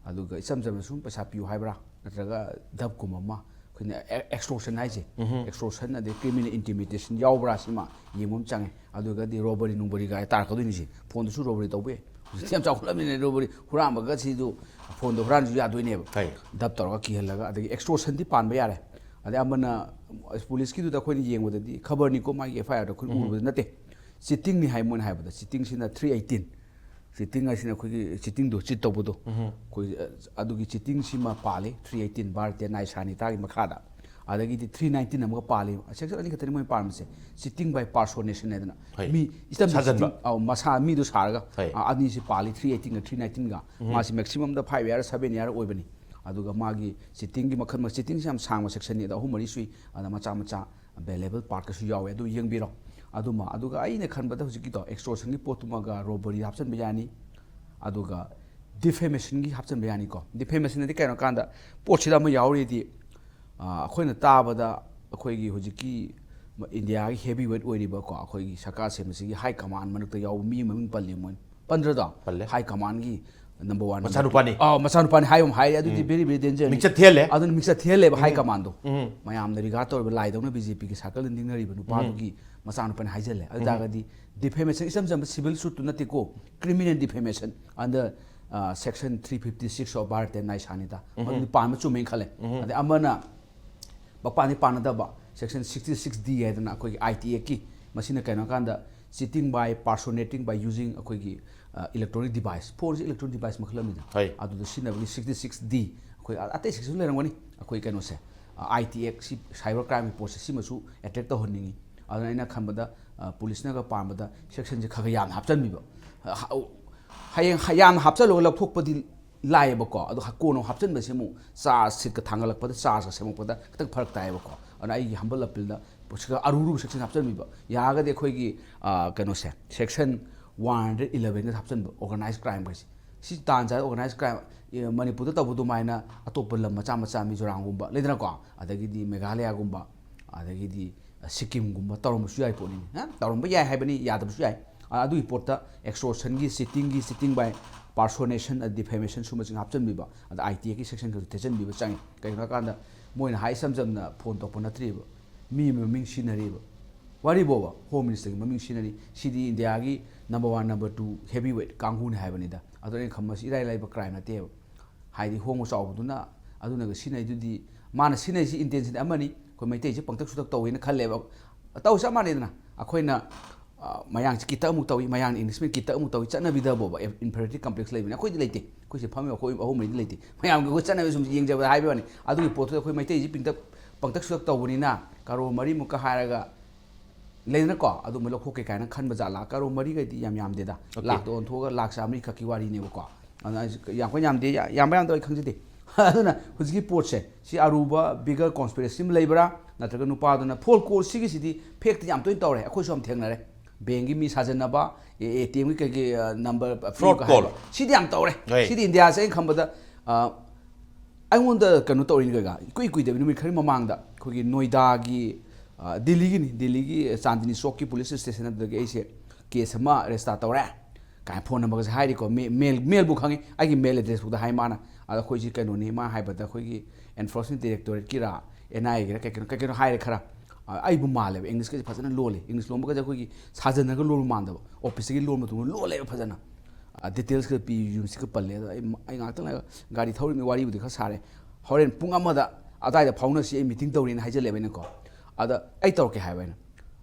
ꯑꯗꯨꯒ ꯏꯆꯝ ꯆꯝꯅ ꯁꯨꯝ ꯄꯩꯁꯥ ꯄꯤꯌꯨ ꯍꯥꯏꯕ꯭ꯔꯥ, ꯅꯠꯇ꯭ꯔꯒ ꯙꯞꯀꯨꯝꯕ ꯑꯃ, ꯑꯩꯈꯣꯏꯅ ꯑꯦ-, extortion ꯍꯥꯏꯁꯦ, ꯎꯝ꯫ Extortion ꯑꯗꯩ criminal intimidation ꯌꯥꯎꯕ꯭ꯔꯥ ꯁꯤꯃ ꯌꯦꯡꯕ ꯑꯃ ꯆꯪꯉꯦ꯫ ꯑꯗꯨꯒꯗꯤ ꯔꯣꯕꯔꯤ ꯅꯨꯡꯕꯔꯤꯒ ꯇꯥꯔꯛꯀꯗꯣꯏꯅꯤ ꯁꯤ꯫ ꯐꯣꯟꯗꯨꯁꯨ ꯔꯣꯕꯔꯤ ꯇꯧꯕ ꯌꯥꯏ꯫ ꯍꯧꯖꯤꯛꯇꯤ ꯌꯥꯝ ꯆꯥꯎꯈꯠꯂꯕꯅꯤꯅ ꯔꯣꯕꯔꯤ ꯍꯨꯔꯥꯟꯕꯒ ꯁꯤꯁꯨ ꯐꯣꯟꯗꯣ ꯍꯨꯔꯥꯟꯁꯨ ꯌꯥꯗꯣꯏꯅꯦꯕ꯫ ꯍꯣꯏ꯫ ꯙꯞ ꯇꯧꯔꯒ ꯀꯤꯍꯜꯂꯒ, ꯑꯗꯒꯤ extortionꯗꯤ ꯄꯥꯟꯕ ꯌꯥꯔꯦ꯫ ꯑꯗꯩ ꯑꯃꯅ, ꯄꯨꯂꯤꯁꯀꯤꯗꯨꯗ ꯑꯩꯈꯣꯏꯅ ꯌꯦꯡꯕꯗꯗꯤ ꯈꯕꯔꯅꯤꯀꯣ, ꯃꯥꯒꯤ F I Rꯗꯣ ꯑꯩꯈꯣꯏꯅ ꯎꯝ꯫ ꯎꯕꯗ ꯅꯠꯇꯦ, cheatingꯅꯤ ꯍꯥꯏ ꯃꯣꯏꯅ ꯍꯥꯏꯕꯗ꯫ Cheatingꯁꯤꯅ three eighteen꯫ ꯆꯤꯇꯤꯡ ꯍꯥꯏꯁꯤꯅ ꯑꯩꯈꯣꯏꯒꯤ ꯆꯤꯇꯤꯡꯗꯣ, ꯆꯤꯠ ꯇꯧꯕꯗꯣ, ꯑꯩꯈꯣꯏ, ꯑ, ꯑꯗꯨꯒꯤ ꯆꯤꯇꯤꯡꯁꯤꯃ ꯄꯥꯜꯂꯤ, ꯊ꯭ꯔꯤ ꯑꯩꯠꯇꯤꯟ, ꯚꯥꯔꯇꯤꯌꯥ ꯅꯥꯏ ꯁꯥꯅꯤꯇꯥꯒꯤ ꯃꯈꯥꯗ꯫ ꯑꯗꯒꯤꯗꯤ ꯊ꯭ꯔꯤ ꯅꯥꯏꯟꯇꯤꯟ ꯑꯃꯒ ꯄꯥꯜꯂꯤ꯫ ꯁꯦꯛꯁꯟ ꯑꯅꯤ ꯈꯛꯇꯅꯤ ꯃꯣꯏꯅ ꯄꯥꯔꯝꯃꯤꯁꯦ, ꯆꯤꯇꯤꯡ ꯕꯥꯏ ꯄꯥꯔꯁꯣꯅꯦꯁꯟ ꯍꯥꯏꯗꯅ꯫ ꯍꯣꯏ꯫ ꯃꯤ ꯏꯆꯝ ꯁꯥꯖꯟꯕ꯫ ꯆꯤꯇꯤꯡ, ꯑꯧ, ꯃꯁꯥ ꯃꯤꯗꯣ ꯁꯥꯔꯒ, ꯍꯣꯏ꯫ ꯑ, ꯑꯅꯤꯁꯤ ꯄꯥꯜꯂꯤ, ꯊ꯭ꯔꯤ ꯑꯩꯠꯇꯤꯟꯒ ꯊ꯭ꯔꯤ ꯅꯥꯏꯟꯇꯤꯟꯒ꯫ ꯃꯥꯁꯤ ꯃꯦꯛꯁꯤꯃꯝꯗ ꯐꯥꯏꯚ ꯏꯌꯥꯔ, ꯁꯚꯦꯟ ꯏꯌꯥꯔ ꯑꯣꯏꯕꯅꯤ꯫ ꯑꯗꯨꯒ ꯃꯥꯒꯤ ꯆꯤꯇꯤꯡꯒꯤ ꯃꯈꯜ, ꯆꯤꯇꯤꯡꯁꯤ ꯌꯥꯝ ꯁꯥꯡꯕ ꯁꯦꯛꯁꯟꯅꯤ, ꯑꯗ ꯑꯍꯨꯝ ꯃꯔꯤ ꯁꯨꯏ, ꯑꯗ ꯃꯆꯥ ꯃꯆꯥ ꯕꯦꯂꯦꯕꯜ ꯄꯥꯔꯠꯀꯁꯨ ꯌꯥꯎꯋꯦ, ꯑꯗꯨ ꯌꯦꯡꯕꯤꯔꯣ꯫ ꯑꯗꯨꯃ, ꯑꯗꯨꯒ ꯑꯩꯅ ꯈꯟꯕꯗ ꯍꯧꯖꯤꯛꯀꯤꯗꯣ ꯑꯦꯛꯁꯇꯣꯔꯁꯟꯒꯤ ꯄꯣꯠꯇꯨꯃꯒ ꯔꯣꯕꯔꯤ ꯍꯥꯞꯆꯤꯟꯕ ꯌꯥꯅꯤ, ꯑꯗꯨꯒ ꯗꯤꯐꯦꯃꯦꯁꯟꯒꯤ ꯍꯥꯞꯆꯤꯟꯕ ꯌꯥꯅꯤꯀꯣ꯫ ꯗꯤꯐꯦꯃꯦꯁꯟ ꯑꯗꯤ ꯀꯩꯅꯣ ꯀꯥꯟꯗ ꯄꯣꯠꯁꯤꯗ ꯑꯃ ꯌꯥꯎꯔꯤꯗꯤ, ꯑ, ꯑꯩꯈꯣꯏꯅ ꯇꯥꯕꯗ ꯑꯩꯈꯣꯏꯒꯤ ꯍꯧꯖꯤꯛꯀꯤ ꯏꯟꯗꯤꯌꯥꯒꯤ ꯍꯦꯚꯤ ꯋꯦꯠ ꯑꯣꯏꯔꯤꯕꯀꯣ, ꯑꯩꯈꯣꯏꯒꯤ ꯁꯔꯀꯥꯔ ꯁꯦꯝꯕꯁꯤꯒꯤ ꯍꯥꯏ ꯀꯃꯥꯟ ꯃꯔꯛꯇ ꯌꯥꯎꯕ ꯃꯤ ꯃꯃꯤꯡ ꯄꯜꯂꯤ ꯃꯣꯏꯅ꯫ ꯄꯟꯗ꯭ꯔꯗꯣ? ꯄꯜꯂꯦ꯫ ꯍꯥꯏ ꯀꯃꯥꯟꯒꯤ ꯅꯝꯕꯔ ꯋꯥꯟ ꯃꯆꯥꯅꯨꯄꯥꯅꯤ꯫ ꯑꯥ, ꯃꯆꯥꯅꯨꯄꯥꯅꯤ ꯍꯥꯏꯕ ꯑꯃ ꯍꯥꯏꯔꯦ, ꯑꯗꯨꯗꯤ ꯎꯝ꯫ Very, very ꯗꯦꯟꯖꯔꯅꯤ꯫ ꯃꯤꯡꯆꯠ ꯊꯤꯍꯜꯂꯦ꯫ ꯑꯗꯨꯅ ꯃꯤꯡꯆꯠ ꯊꯤꯍꯜꯂꯦꯕ ꯍꯥꯏ ꯎꯝ꯫ ꯀꯃꯥꯟꯗꯣ꯫ ꯎꯝ꯫ ꯃꯌꯥꯝꯅ ꯔꯤꯒꯥꯔꯗ ꯇꯧꯔꯤꯕ ꯂꯥꯏꯗꯧꯅ ꯕꯤ ꯖꯦ ꯄꯤꯒꯤ ꯁꯥꯔꯀꯜꯗ ꯅꯤꯡꯅꯔꯤꯕ ꯅꯨꯄꯥꯗꯨꯒꯤ ꯃꯆꯥꯅꯨꯄꯥꯅꯤ ꯍꯥꯏꯖꯜꯂꯦ꯫ ꯑꯗꯨ ꯎꯝ꯫ ꯇꯥꯔꯒꯗꯤ ꯗꯤꯐꯦꯃꯦꯁꯟ ꯏꯆꯝ ꯆꯝꯕ ꯁꯤꯚꯤꯜ ꯁꯨꯠꯇꯨ ꯅꯠꯇꯦꯀꯣ, ꯀ꯭ꯔꯤꯃꯤꯅꯦꯜ ꯗꯤꯐꯦꯃꯦꯁꯟ ꯑꯟꯗꯔ, ꯑ, section three fifty six of Bharatiya ꯅꯥꯏ ꯁꯥꯅꯤꯇꯥ꯫ ꯎꯝ꯫ ꯃꯗꯨꯗꯤ ꯄꯥꯟꯕ ꯆꯨꯝꯃꯦꯅ ꯈꯜꯂꯦ꯫ ꯎꯝ꯫ ꯑꯗꯩ ꯑꯃꯅ ꯃꯄꯥꯟꯗꯤ ꯄꯥꯟꯅꯗꯕ ꯁꯦꯛꯁꯟ ꯁꯤꯛꯁꯇꯤ ꯁꯤꯛꯁ ꯗꯤ ꯍꯥꯏꯗꯅ ꯑꯩꯈꯣꯏꯒꯤ ꯑꯥꯏ ꯇꯤ ꯑꯦꯛꯀꯤ, ꯃꯁꯤꯅ ꯀꯩꯅꯣ ꯍꯥꯏꯀꯥꯟꯗ, cheating by personating by using ꯑꯩꯈꯣꯏꯒꯤ, ꯑ, electronic device, ꯐꯣꯟꯁꯤ electronic device ꯃꯈꯜ ꯑꯃꯅꯤꯗ꯫ ꯍꯣꯏ꯫ ꯑꯗꯨꯗ ꯁꯤꯖꯤꯟꯅꯕꯒꯤ ꯁꯤꯛꯁꯇꯤ ꯁꯤꯛꯁ ꯗꯤ, ꯑꯩꯈꯣꯏ ꯑ-, ꯑꯇꯩ ꯁꯦꯛꯁꯟꯁꯨ ꯂꯩꯔꯝꯒꯅꯤ, ꯑꯩꯈꯣꯏ ꯀꯩꯅꯣꯁꯦ, ꯑ, ꯑꯥꯏ ꯇꯤ ꯑꯦꯛ ꯁꯤ, ꯁꯥꯏꯕꯔ ꯀ꯭ꯔꯥꯏꯝꯒꯤ ꯄꯣꯠꯁꯦ, ꯁꯤꯃꯁꯨ ꯑꯦꯇꯦꯛ ꯇꯧꯍꯟꯅꯤꯡꯉꯤ꯫ ꯑꯗꯨꯅ ꯑꯩꯅ ꯈꯟꯕꯗ, ꯑ, ꯄꯨꯂꯤꯁꯅꯒ ꯄꯥꯝꯕꯗ ꯁꯦꯛꯁꯟꯁꯦ ꯈꯔ ꯈꯔ ꯌꯥꯝꯅ ꯍꯥꯞꯆꯤꯟꯕꯤꯕ꯫ ꯑ, ꯍ-, ꯍꯌꯦꯡ ꯍ-, ꯌꯥꯝꯅ ꯍꯥꯞꯆꯤꯜꯂꯒ ꯂꯧꯊꯣꯛꯄꯗꯤ ꯂꯥꯏꯌꯦꯕꯀꯣ, ꯑꯗꯣ ꯍ-, ꯀꯣꯟꯅ ꯍꯥꯞꯆꯤꯟꯕꯁꯦ ꯑꯃꯨꯛ ꯆꯥꯔꯖ ꯁꯤꯠꯀ ꯊꯥꯡꯒꯠꯂꯛꯄꯗ, ꯆꯥꯔꯖꯀ ꯁꯦꯝꯃꯛꯄꯗ ꯈꯤꯇꯪ ꯐꯔꯛ ꯇꯥꯏꯌꯦꯕꯀꯣ꯫ ꯑꯗꯨꯅ ꯑꯩꯒꯤ humble appealꯗ ꯁꯤꯒ ꯑꯔꯨꯕ ꯁꯦꯛꯁꯟ ꯍꯥꯞꯆꯤꯟꯕꯤꯕ꯫ ꯌꯥꯔꯒꯗꯤ ꯑꯩꯈꯣꯏꯒꯤ, ꯑ, ꯀꯩꯅꯣꯁꯦ, ꯁꯦꯛꯁꯟ ꯋꯥꯟ ꯍꯟꯗ꯭ꯔꯦꯗ ꯏꯂꯚꯦꯟꯒ ꯍꯥꯞꯆꯤꯟꯕ, ꯑꯣꯔꯒꯅꯥꯏꯖ ꯀ꯭ꯔꯥꯏꯝꯒꯁꯦ꯫ ꯁꯤ ꯇꯥꯟ ꯆꯥꯔꯦ, ꯑꯣꯔꯒꯅꯥꯏꯖ ꯀ꯭ꯔꯥꯏꯝ, ꯑꯦ, ꯃꯅꯤꯄꯨꯔꯗ ꯇꯧꯕ ꯑꯗꯨꯃꯥꯏꯅ ꯑꯇꯣꯞꯄ ꯂꯝ ꯃꯆꯥ ꯃꯆꯥ, ꯃꯤꯖꯣꯔꯥꯝꯒꯨꯝꯕ ꯂꯩꯗꯅꯀꯣ, ꯑꯗꯒꯤꯗꯤ ꯃꯦꯘꯥꯂꯌꯥꯒꯨꯝꯕ, ꯑꯗꯒꯤꯗꯤ ꯁꯤꯛꯀꯤꯝꯒꯨꯝꯕ ꯇꯧꯔꯝꯕꯁꯨ ꯌꯥꯏ ꯄꯣꯠꯅꯤꯅꯦ꯫ ꯍꯥ? ꯇꯧꯔꯝꯕ ꯌꯥꯏ ꯍꯥꯏꯕꯅꯤ, ꯌꯥꯗꯕꯁꯨ ꯌꯥꯏ꯫ ꯑ-, ꯑꯗꯨꯒꯤ ꯄꯣꯠꯇ ꯑꯦꯛꯁꯇꯣꯔꯁꯟꯒꯤ, ꯆꯤꯇꯤꯡꯒꯤ, cheating by personation, ꯑ, defamation ꯁꯨꯝꯕꯁꯤꯡ ꯍꯥꯞꯆꯤꯟꯕꯤꯕ, ꯑꯗ ꯑꯥꯏ ꯇꯤ ꯑꯦꯛꯀꯤ ꯁꯦꯛꯁꯟ ꯈꯔꯁꯨ ꯊꯦꯠꯆꯟꯕꯤꯕ ꯆꯪꯉꯤ꯫ ꯀꯩꯒꯤꯅꯣ ꯍꯥꯏꯀꯥꯟꯗ ꯃꯣꯏꯅ ꯍꯥꯏ ꯏꯆꯝ ꯆꯝꯅ ꯐꯣꯟ ꯇꯧꯔꯛꯄ ꯅꯠꯇ꯭ꯔꯤꯕ, ꯃꯤ ꯑꯃꯒꯤ ꯃꯃꯤꯡ ꯁꯤꯖꯤꯟꯅꯔꯤꯕ꯫ ꯋꯥꯔꯤꯕꯣꯕ, ꯍꯣꯝ ꯃꯤꯅꯤꯁꯇꯔꯒꯤ ꯃꯃꯤꯡ ꯁꯤꯖꯤꯟꯅꯔꯤ꯫ ꯁꯤꯗꯤ ꯏꯟꯗꯤꯌꯥꯒꯤ number one, number two heavy weight ꯀꯥꯡꯕꯨꯅꯤ ꯍꯥꯏꯕꯅꯤꯗ꯫ ꯑꯗꯣ ꯑꯩꯅ ꯈꯪꯕꯁꯤ ꯏꯔꯥꯏ ꯂꯥꯏꯕ ꯀ꯭ꯔꯥꯏꯝ ꯅꯠꯇꯦꯕ꯫ ꯍꯥꯏꯗꯤ ꯍꯣꯡꯕ ꯆꯥꯎꯕꯗꯨꯅ ꯑꯗꯨꯅꯒ ꯁꯤꯖꯤꯟꯅꯩꯗꯨꯗꯤ, ꯃꯥꯅ ꯁꯤꯖꯤꯟꯅꯩꯁꯤ ꯏꯟꯇꯦꯟꯁꯟ ꯑꯃꯅꯤ, ꯑꯩꯈꯣꯏ ꯃꯩꯇꯩꯁꯦ ꯄꯪꯇꯛ ꯁꯨꯇꯛ ꯇꯧꯋꯦꯅ ꯈꯜꯂꯦꯕ꯫ ꯇꯧ ꯆꯞ ꯃꯥꯟꯅꯩꯗꯅ, ꯑꯩꯈꯣꯏꯅ ꯑ, ꯃꯌꯥꯡꯁꯤ ꯈꯤꯇ ꯑꯃꯨꯛ ꯇꯧꯏ, ꯃꯌꯥꯡꯅ ꯏꯪꯂꯤꯁꯃꯦꯟ ꯈꯤꯇ ꯑꯃꯨꯛ ꯇꯧꯏ, ꯆꯠꯅꯕꯤꯗꯕꯣꯕ ꯏꯟꯐꯦꯔꯤꯌꯣꯔꯤꯇꯤ ꯀꯝꯄ꯭ꯂꯦꯛꯁ ꯂꯩꯕꯅꯤ꯫ ꯑꯩꯈꯣꯏꯗꯤ ꯂꯩꯇꯦ, ꯑꯩꯈꯣꯏꯁꯦ ꯐꯝꯃꯤꯕ ꯑꯩꯈꯣꯏ ꯑꯍꯨꯝ ꯃꯔꯤꯗꯤ ꯂꯩꯇꯦ꯫ ꯃꯌꯥꯝꯒꯤ ꯑꯩꯈꯣꯏ ꯆꯠꯅꯕꯤ ꯁꯨꯝ ꯌꯦꯡꯖꯕꯗ ꯍꯥꯏꯕ ꯋꯥꯅꯤ꯫ ꯑꯗꯨꯒꯤ ꯄꯣꯠꯇꯨꯗ ꯑꯩꯈꯣꯏ ꯃꯩꯇꯩꯁꯤ ꯄꯤꯡꯇꯛ ꯄꯪꯇꯛ ꯁꯨꯇꯛ ꯇꯧꯕꯅꯤꯅ ꯀꯔꯣꯔ ꯃꯔꯤꯃꯨꯛꯀ ꯍꯥꯏꯔꯒ ꯂꯩꯗꯅꯀꯣ, ꯑꯗꯨꯝꯕ ꯂꯧꯊꯣꯛꯀꯦ ꯀꯥꯏꯅ ꯈꯟꯕ ꯖꯥꯠꯂꯥ? ꯀꯔꯣꯔ ꯃꯔꯤꯒꯗꯤ ꯌꯥꯝ ꯌꯥꯝꯗꯦꯗ꯫ ꯑꯣꯀꯦ꯫ ꯂꯥꯛꯇ ꯑꯣꯟꯊꯣꯛꯑꯒ ꯂꯥꯛ ꯆꯥꯃꯔꯤ ꯈꯛꯀꯤ ꯋꯥꯔꯤꯅꯦꯕꯀꯣ꯫ ꯑꯗꯨꯅ ꯑꯩꯁꯨ ꯌꯥꯝ ꯀꯟꯅ ꯌꯥꯝꯗꯦ, ꯌꯥ-, ꯌꯥꯝꯕ ꯌꯥꯝꯗꯕ ꯑꯩ ꯈꯪꯖꯗꯦ꯫ ꯑꯗꯨꯅ ꯍꯧꯖꯤꯛꯀꯤ ꯄꯣꯠꯁꯦ, ꯁꯤ ꯑꯔꯨꯕ ꯕꯤꯒꯔ ꯀꯣꯟꯁꯄꯤꯔꯦꯁꯤ ꯑꯃ ꯂꯩꯕ꯭ꯔꯥ? ꯅꯠꯇ꯭ꯔꯒ ꯅꯨꯄꯥꯗꯨꯅ, ꯐꯣꯟ ꯀꯣꯜ ꯁꯤꯒꯤꯁꯤꯗꯤ ꯐꯦꯛꯇ ꯌꯥꯝ ꯇꯣꯏꯅ ꯇꯧꯔꯦ, ꯑꯩꯈꯣꯏꯁꯨ ꯌꯥꯝ ꯊꯦꯡꯅꯔꯦ꯫ ꯕꯦꯡꯒꯤ ꯃꯤ ꯁꯥꯖꯟꯅꯕ, ꯑꯦ ꯇꯤ ꯑꯦꯝꯒꯤ ꯀꯩꯒꯤ, ꯑ, ꯅꯝꯕꯔ ꯐ꯭ꯔꯣꯗ ꯐ꯭ꯔꯤꯒ ꯀꯣꯜ꯫ ꯍꯥꯏꯕ꯫ ꯁꯤꯗꯤ ꯌꯥꯝ ꯇꯧꯔꯦ꯫ ꯍꯣꯏ꯫ ꯁꯤꯗꯤ ꯏꯟꯗꯤꯌꯥꯁꯦ ꯑꯩꯅ ꯈꯟꯕꯗ, ꯑ, ꯑꯩꯉꯣꯟꯗ ꯀꯩꯅꯣ ꯇꯧꯔꯤꯅꯤ ꯀꯩꯀꯥ, ꯏꯀꯨꯏ ꯀꯨꯏꯗꯕꯤ ꯅꯨꯃꯤꯠ ꯈꯔꯒꯤ ꯃꯃꯥꯡꯗ ꯑꯩꯈꯣꯏꯒꯤ ꯅꯣꯏꯗꯥꯒꯤ, ꯑ, ꯗꯤꯜꯂꯤꯒꯤꯅꯤ, ꯗꯤꯜꯂꯤꯒꯤ ꯆꯥꯟꯗꯤꯅꯤ ꯆꯧꯛꯀꯤ ꯄꯨꯂꯤꯁ ꯁ꯭ꯇꯦꯁꯟ ꯑꯗꯨꯗꯒꯤ ꯑꯩꯁꯦ ꯀꯦꯁ ꯑꯃ ꯔꯦꯖꯤꯁꯇꯥꯔ ꯇꯧꯔꯦ ꯀꯥꯏꯅ ꯐꯣꯟ ꯅꯝꯕꯔꯒꯁꯦ ꯍꯥꯏꯔꯤꯀꯣ꯫ ꯃꯦ-, ꯃꯦꯜ, ꯃꯦꯜꯕꯨ ꯈꯪꯉꯤ, ꯑꯩꯒꯤ ꯃꯦꯜ ꯑꯦꯗ꯭ꯔꯦꯁꯐꯥꯎꯗ ꯍꯥꯏ ꯃꯥꯅ꯫ ꯑꯗ ꯑꯩꯈꯣꯏꯁꯤ ꯀꯩꯅꯣꯅꯤ, ꯃꯥ ꯍꯥꯏꯕꯗ ꯑꯩꯈꯣꯏꯒꯤ ꯑꯦꯟꯐꯣꯔꯁꯃꯦꯟ ꯗꯥꯏꯔꯦꯛꯇꯣꯔꯦꯠꯀꯤꯔꯥ, ꯑꯦꯟ ꯑꯥꯏ ꯑꯦꯒꯤꯔꯥ, ꯀꯩ ꯀꯩꯅꯣ, ꯀꯩ ꯀꯩꯅꯣ ꯍꯥꯏꯔꯦ ꯈꯔ꯫ ꯑ, ꯑꯩꯕꯨ ꯃꯥꯜꯂꯦꯕ, ꯏꯪꯂꯤꯁꯀꯁꯦ ꯐꯖꯅ ꯂꯣꯜꯂꯤ꯫ ꯏꯪꯂꯤꯁ ꯂꯣꯟꯕꯒꯁꯦ ꯑꯩꯈꯣꯏꯒꯤ ꯁꯥꯖꯟꯅꯔꯒ ꯂꯣꯟꯕ ꯃꯥꯟꯗꯕ, ꯑꯣꯐꯤꯁꯇꯒꯤ ꯂꯣꯟꯕ ꯃꯇꯨꯡꯗ ꯂꯣꯜꯂꯦꯕ ꯐꯖꯅ꯫ ꯑ, ꯗꯤꯇꯦꯜꯁꯀ ꯄꯤ, ꯌꯨꯝꯁꯤꯒ ꯄꯜꯂꯦ꯫ ꯑꯗꯣ ꯑꯩ, ꯑꯩ ꯉꯥꯏꯍꯥꯛꯇꯪ ꯂꯩꯔꯒ ꯒꯥꯔꯤ ꯊꯧꯔꯤꯉꯩ ꯋꯥꯔꯤꯕꯨꯗꯤ ꯈꯔ ꯁꯥꯔꯦ꯫ ꯍꯣꯔꯦꯟ ꯄꯨꯡ ꯑꯃꯗ ꯑꯗꯥꯏꯗ ꯐꯥꯎꯅꯁꯤ, ꯑꯩ ꯃꯤꯇꯤꯡ ꯇꯧꯔꯤꯅ ꯍꯥꯏꯖꯜꯂꯦꯕ ꯑꯩꯅꯀꯣ꯫ ꯑꯗ ꯑꯩ ꯇꯧꯔꯛꯀꯦ ꯍꯥꯏꯕ ꯑꯩꯅ꯫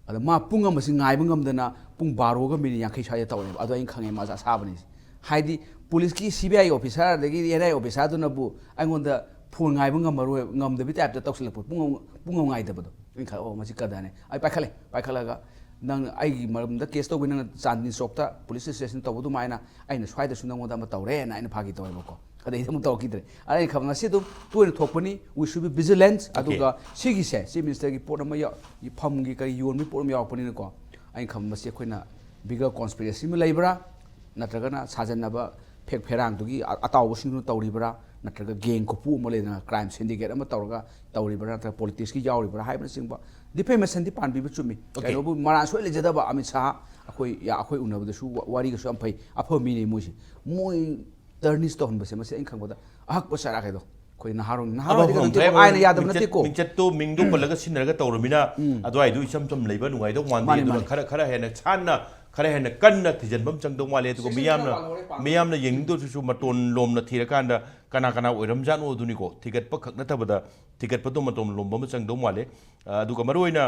ꯑꯗ ꯃꯥ ꯄꯨꯡ ꯑꯃꯁꯤ ꯉꯥꯏꯕ ꯉꯝꯗꯅ ꯄꯨꯡ ꯕꯥꯔꯣꯒ ꯃꯤꯅꯤꯠ ꯌꯥꯡꯈꯩ ꯁ꯭ꯋꯥꯏꯗ ꯇꯧꯔꯛꯑꯦꯕ꯫ ꯑꯗꯣ ꯑꯩꯅ ꯈꯪꯉꯦ ꯃꯥꯁꯦ ꯑꯁꯥꯕꯅꯤ꯫ ꯍꯥꯏꯗꯤ ꯄꯨꯂꯤꯁꯀꯤ ꯁꯤ ꯕꯤ ꯑꯥꯏ ꯑꯣꯐꯤꯁꯥꯔ ꯑꯗꯒꯤ ꯑꯦꯟ ꯑꯥꯏ ꯑꯣꯐꯤꯁꯥꯔꯗꯨꯅꯕꯨ ꯑꯩꯉꯣꯟꯗ ꯐꯣꯟ ꯉꯥꯏꯕ ꯉꯝꯃꯔꯣꯏ, ꯉꯝꯗꯕꯤ ꯇꯥꯏꯞꯇ ꯇꯧꯁꯤꯜꯂꯛꯄ, ꯄꯨꯡ ꯑꯃ, ꯄꯨꯡ ꯑꯃ ꯉꯥꯏꯗꯕꯗꯣ꯫ ꯑꯩꯅ ꯈꯜꯂꯦ, "ꯑꯣ, ꯃꯁꯤ ꯀꯗꯥꯏꯅꯦ?" ꯑꯩ ꯄꯥꯏꯈꯠꯂꯦ, ꯄꯥꯏꯈꯠꯂꯒ, "ꯅꯪ ꯑꯩꯒꯤ ꯃꯔꯝꯗ ꯀꯦꯁ ꯇꯧꯕꯩ ꯅꯪꯅ ꯆꯥꯟꯗꯅꯤ ꯆꯧꯛꯇ ꯄꯨꯂꯤꯁ ꯁ꯭ꯇꯦꯁꯟ ꯇꯧꯕ ꯑꯗꯨꯃꯥꯏꯅ ꯑꯩꯅꯁꯨ ꯁ꯭ꯋꯥꯏꯗꯁꯨ ꯅꯪꯉꯣꯟꯗ ꯑꯃ ꯇꯧꯔꯦꯅ" ꯑꯩꯅ ꯐꯥꯒꯤ ꯇꯧꯋꯦꯕꯀꯣ꯫ ꯑꯗꯩꯗꯤ ꯑꯃꯨꯛ ꯇꯧꯔꯛꯈꯤꯗ꯭ꯔꯦ꯫ ꯑꯗ ꯑꯩꯅ ꯈꯪꯕ, ꯉꯁꯤ ꯑꯗꯨꯝ ꯇꯣꯏꯅ ꯊꯣꯛꯄꯅꯤ, we should be vigilant, okay. ꯑꯗꯨꯒ ꯁꯤꯒꯤꯁꯦ ꯆꯤꯐ ꯃꯤꯅꯤꯁꯇꯔꯒꯤ ꯄꯣꯠ ꯑꯃ ꯌꯥꯎ-, ꯐꯝꯒꯤ ꯀꯔꯤ ꯌꯣꯟꯕꯒꯤ ꯄꯣꯠ ꯑꯃ ꯌꯥꯎꯔꯛꯄꯅꯤꯅꯀꯣ, ꯑꯩꯅ ꯈꯪꯕ ꯃꯁꯤ ꯑꯩꯈꯣꯏꯅ ꯕꯤꯒꯔ ꯀꯣꯟꯁꯄꯤꯔꯦꯁꯤ ꯑꯃ ꯂꯩꯕ꯭ꯔꯥ, ꯅꯠꯇ꯭ꯔꯒꯅ ꯁꯥꯖꯟꯅꯕ ꯐꯦꯛ ꯐꯦꯔꯥꯡꯗꯨꯒꯤ ꯑ-, ꯑꯇꯥꯎꯕꯁꯤꯡꯗꯨꯅ ꯇꯧꯔꯤꯕ꯭ꯔꯥ, ꯅꯠꯇ꯭ꯔꯒ ꯒꯦꯡ ꯀꯣꯄꯨ ꯑꯃ ꯂꯩꯗꯅ, ꯀ꯭ꯔꯥꯏꯝ ꯁꯤꯟꯗꯤꯀꯦꯠ ꯑꯃ ꯇꯧꯔꯒ ꯇꯧꯔꯤꯕ꯭ꯔꯥ, ꯅꯠꯇ꯭ꯔꯒ ꯄꯣꯂꯤꯇꯤꯛꯁꯀꯤ ꯌꯥꯎꯔꯤꯕ꯭ꯔꯥ ꯍꯥꯏꯕꯅꯆꯤꯡꯕ ꯗꯤꯐꯦꯃꯦꯁꯟꯗꯤ ꯄꯥꯟꯕꯤꯕ ꯆꯨꯝꯃꯤ꯫ ꯑꯣꯀꯦ꯫ ꯀꯩꯅꯣꯕꯨ ꯃꯔꯥꯟ ꯁꯣꯏ ꯂꯩꯖꯗꯕ ꯑꯃꯤꯠ ꯁꯥꯍ, ꯑꯩꯈꯣꯏ, ꯌꯥ-, ꯑꯩꯈꯣꯏ ꯎꯅꯕꯗꯁꯨ ꯋꯥ-, ꯋꯥꯔꯤꯒꯁꯨ ꯌꯥꯝ ꯐꯩ, ꯑꯐꯕ ꯃꯤꯅꯤ ꯃꯣꯏꯁꯦ꯫ ꯃꯣꯏ ꯇꯔꯅꯤꯁ ꯇꯧꯍꯟꯕꯁꯦ ꯃꯁꯤ ꯑꯩꯅ ꯈꯪꯕꯗ ꯑꯍꯛꯄ ꯆꯔꯥꯛ ꯍꯥꯏꯗꯣ꯫ ꯑꯩꯈꯣꯏ ꯅꯍꯥꯔꯣꯜ, ꯅꯍꯥꯔꯣꯜ ꯑꯐꯕ ꯍꯥꯏꯗꯤ ꯀꯩꯅꯣ ꯐꯝ ꯇꯧꯕ, ꯐꯩ, ꯑꯥꯏꯟꯅ ꯌꯥꯗꯕ ꯃꯤꯡꯆꯠ-, ꯅꯠꯇꯦꯀꯣ꯫ ꯃꯤꯡꯆꯠꯇꯣ ꯃꯤꯡꯗꯣ ꯄꯜꯂꯒ ꯁꯤꯟꯅꯔꯒ ꯇꯧꯔꯃꯤꯅ ꯎꯝ꯫ ꯑꯗꯨꯋꯥꯏꯗꯨ ꯏꯆꯝ ꯆꯝ ꯂꯩꯕ ꯅꯨꯡꯉꯥꯏꯗꯧ ꯃꯥꯟꯗꯦ꯫ ꯃꯥꯅꯤ, ꯑꯗꯨꯅ ꯃꯥꯅꯤ꯫ ꯈꯔ, ꯈꯔ ꯍꯦꯟꯅ ꯁꯥꯟꯅ, ꯈꯔ ꯍꯦꯟꯅ ꯀꯟꯅ ꯊꯤꯖꯤꯟꯕ ꯑꯃ ꯆꯪꯗꯧ ꯃꯥꯜꯂꯦ꯫ ꯑꯗꯨꯒ ꯁꯤꯁꯨ ꯃꯤꯌꯥꯝꯅ, ꯈꯔ ꯃꯥꯜꯍꯧꯔꯦ, ꯄꯥꯝꯃꯦ꯫ ꯃꯤꯌꯥꯝꯅ ꯌꯦꯡꯅꯤꯡꯗꯧꯁꯤꯁꯨ ꯃꯇꯣꯟ ꯂꯣꯝꯅ ꯊꯤꯔꯀꯥꯟꯗ ꯀꯅꯥ ꯀꯅꯥ ꯑꯣꯏꯔꯝꯖꯥꯠꯅꯣ ꯑꯗꯨꯅꯤꯀꯣ꯫ ꯊꯤꯒꯠꯄ ꯈꯛ ꯅꯠꯇꯕꯗ ꯊꯤꯒꯠꯄꯗꯣ ꯃꯇꯣꯟ ꯂꯣꯝꯕ ꯑꯃ ꯆꯪꯗꯧ ꯃꯥꯜꯂꯦ꯫ ꯑ, ꯑꯗꯨꯒ ꯃꯔꯨꯑꯣꯏꯅ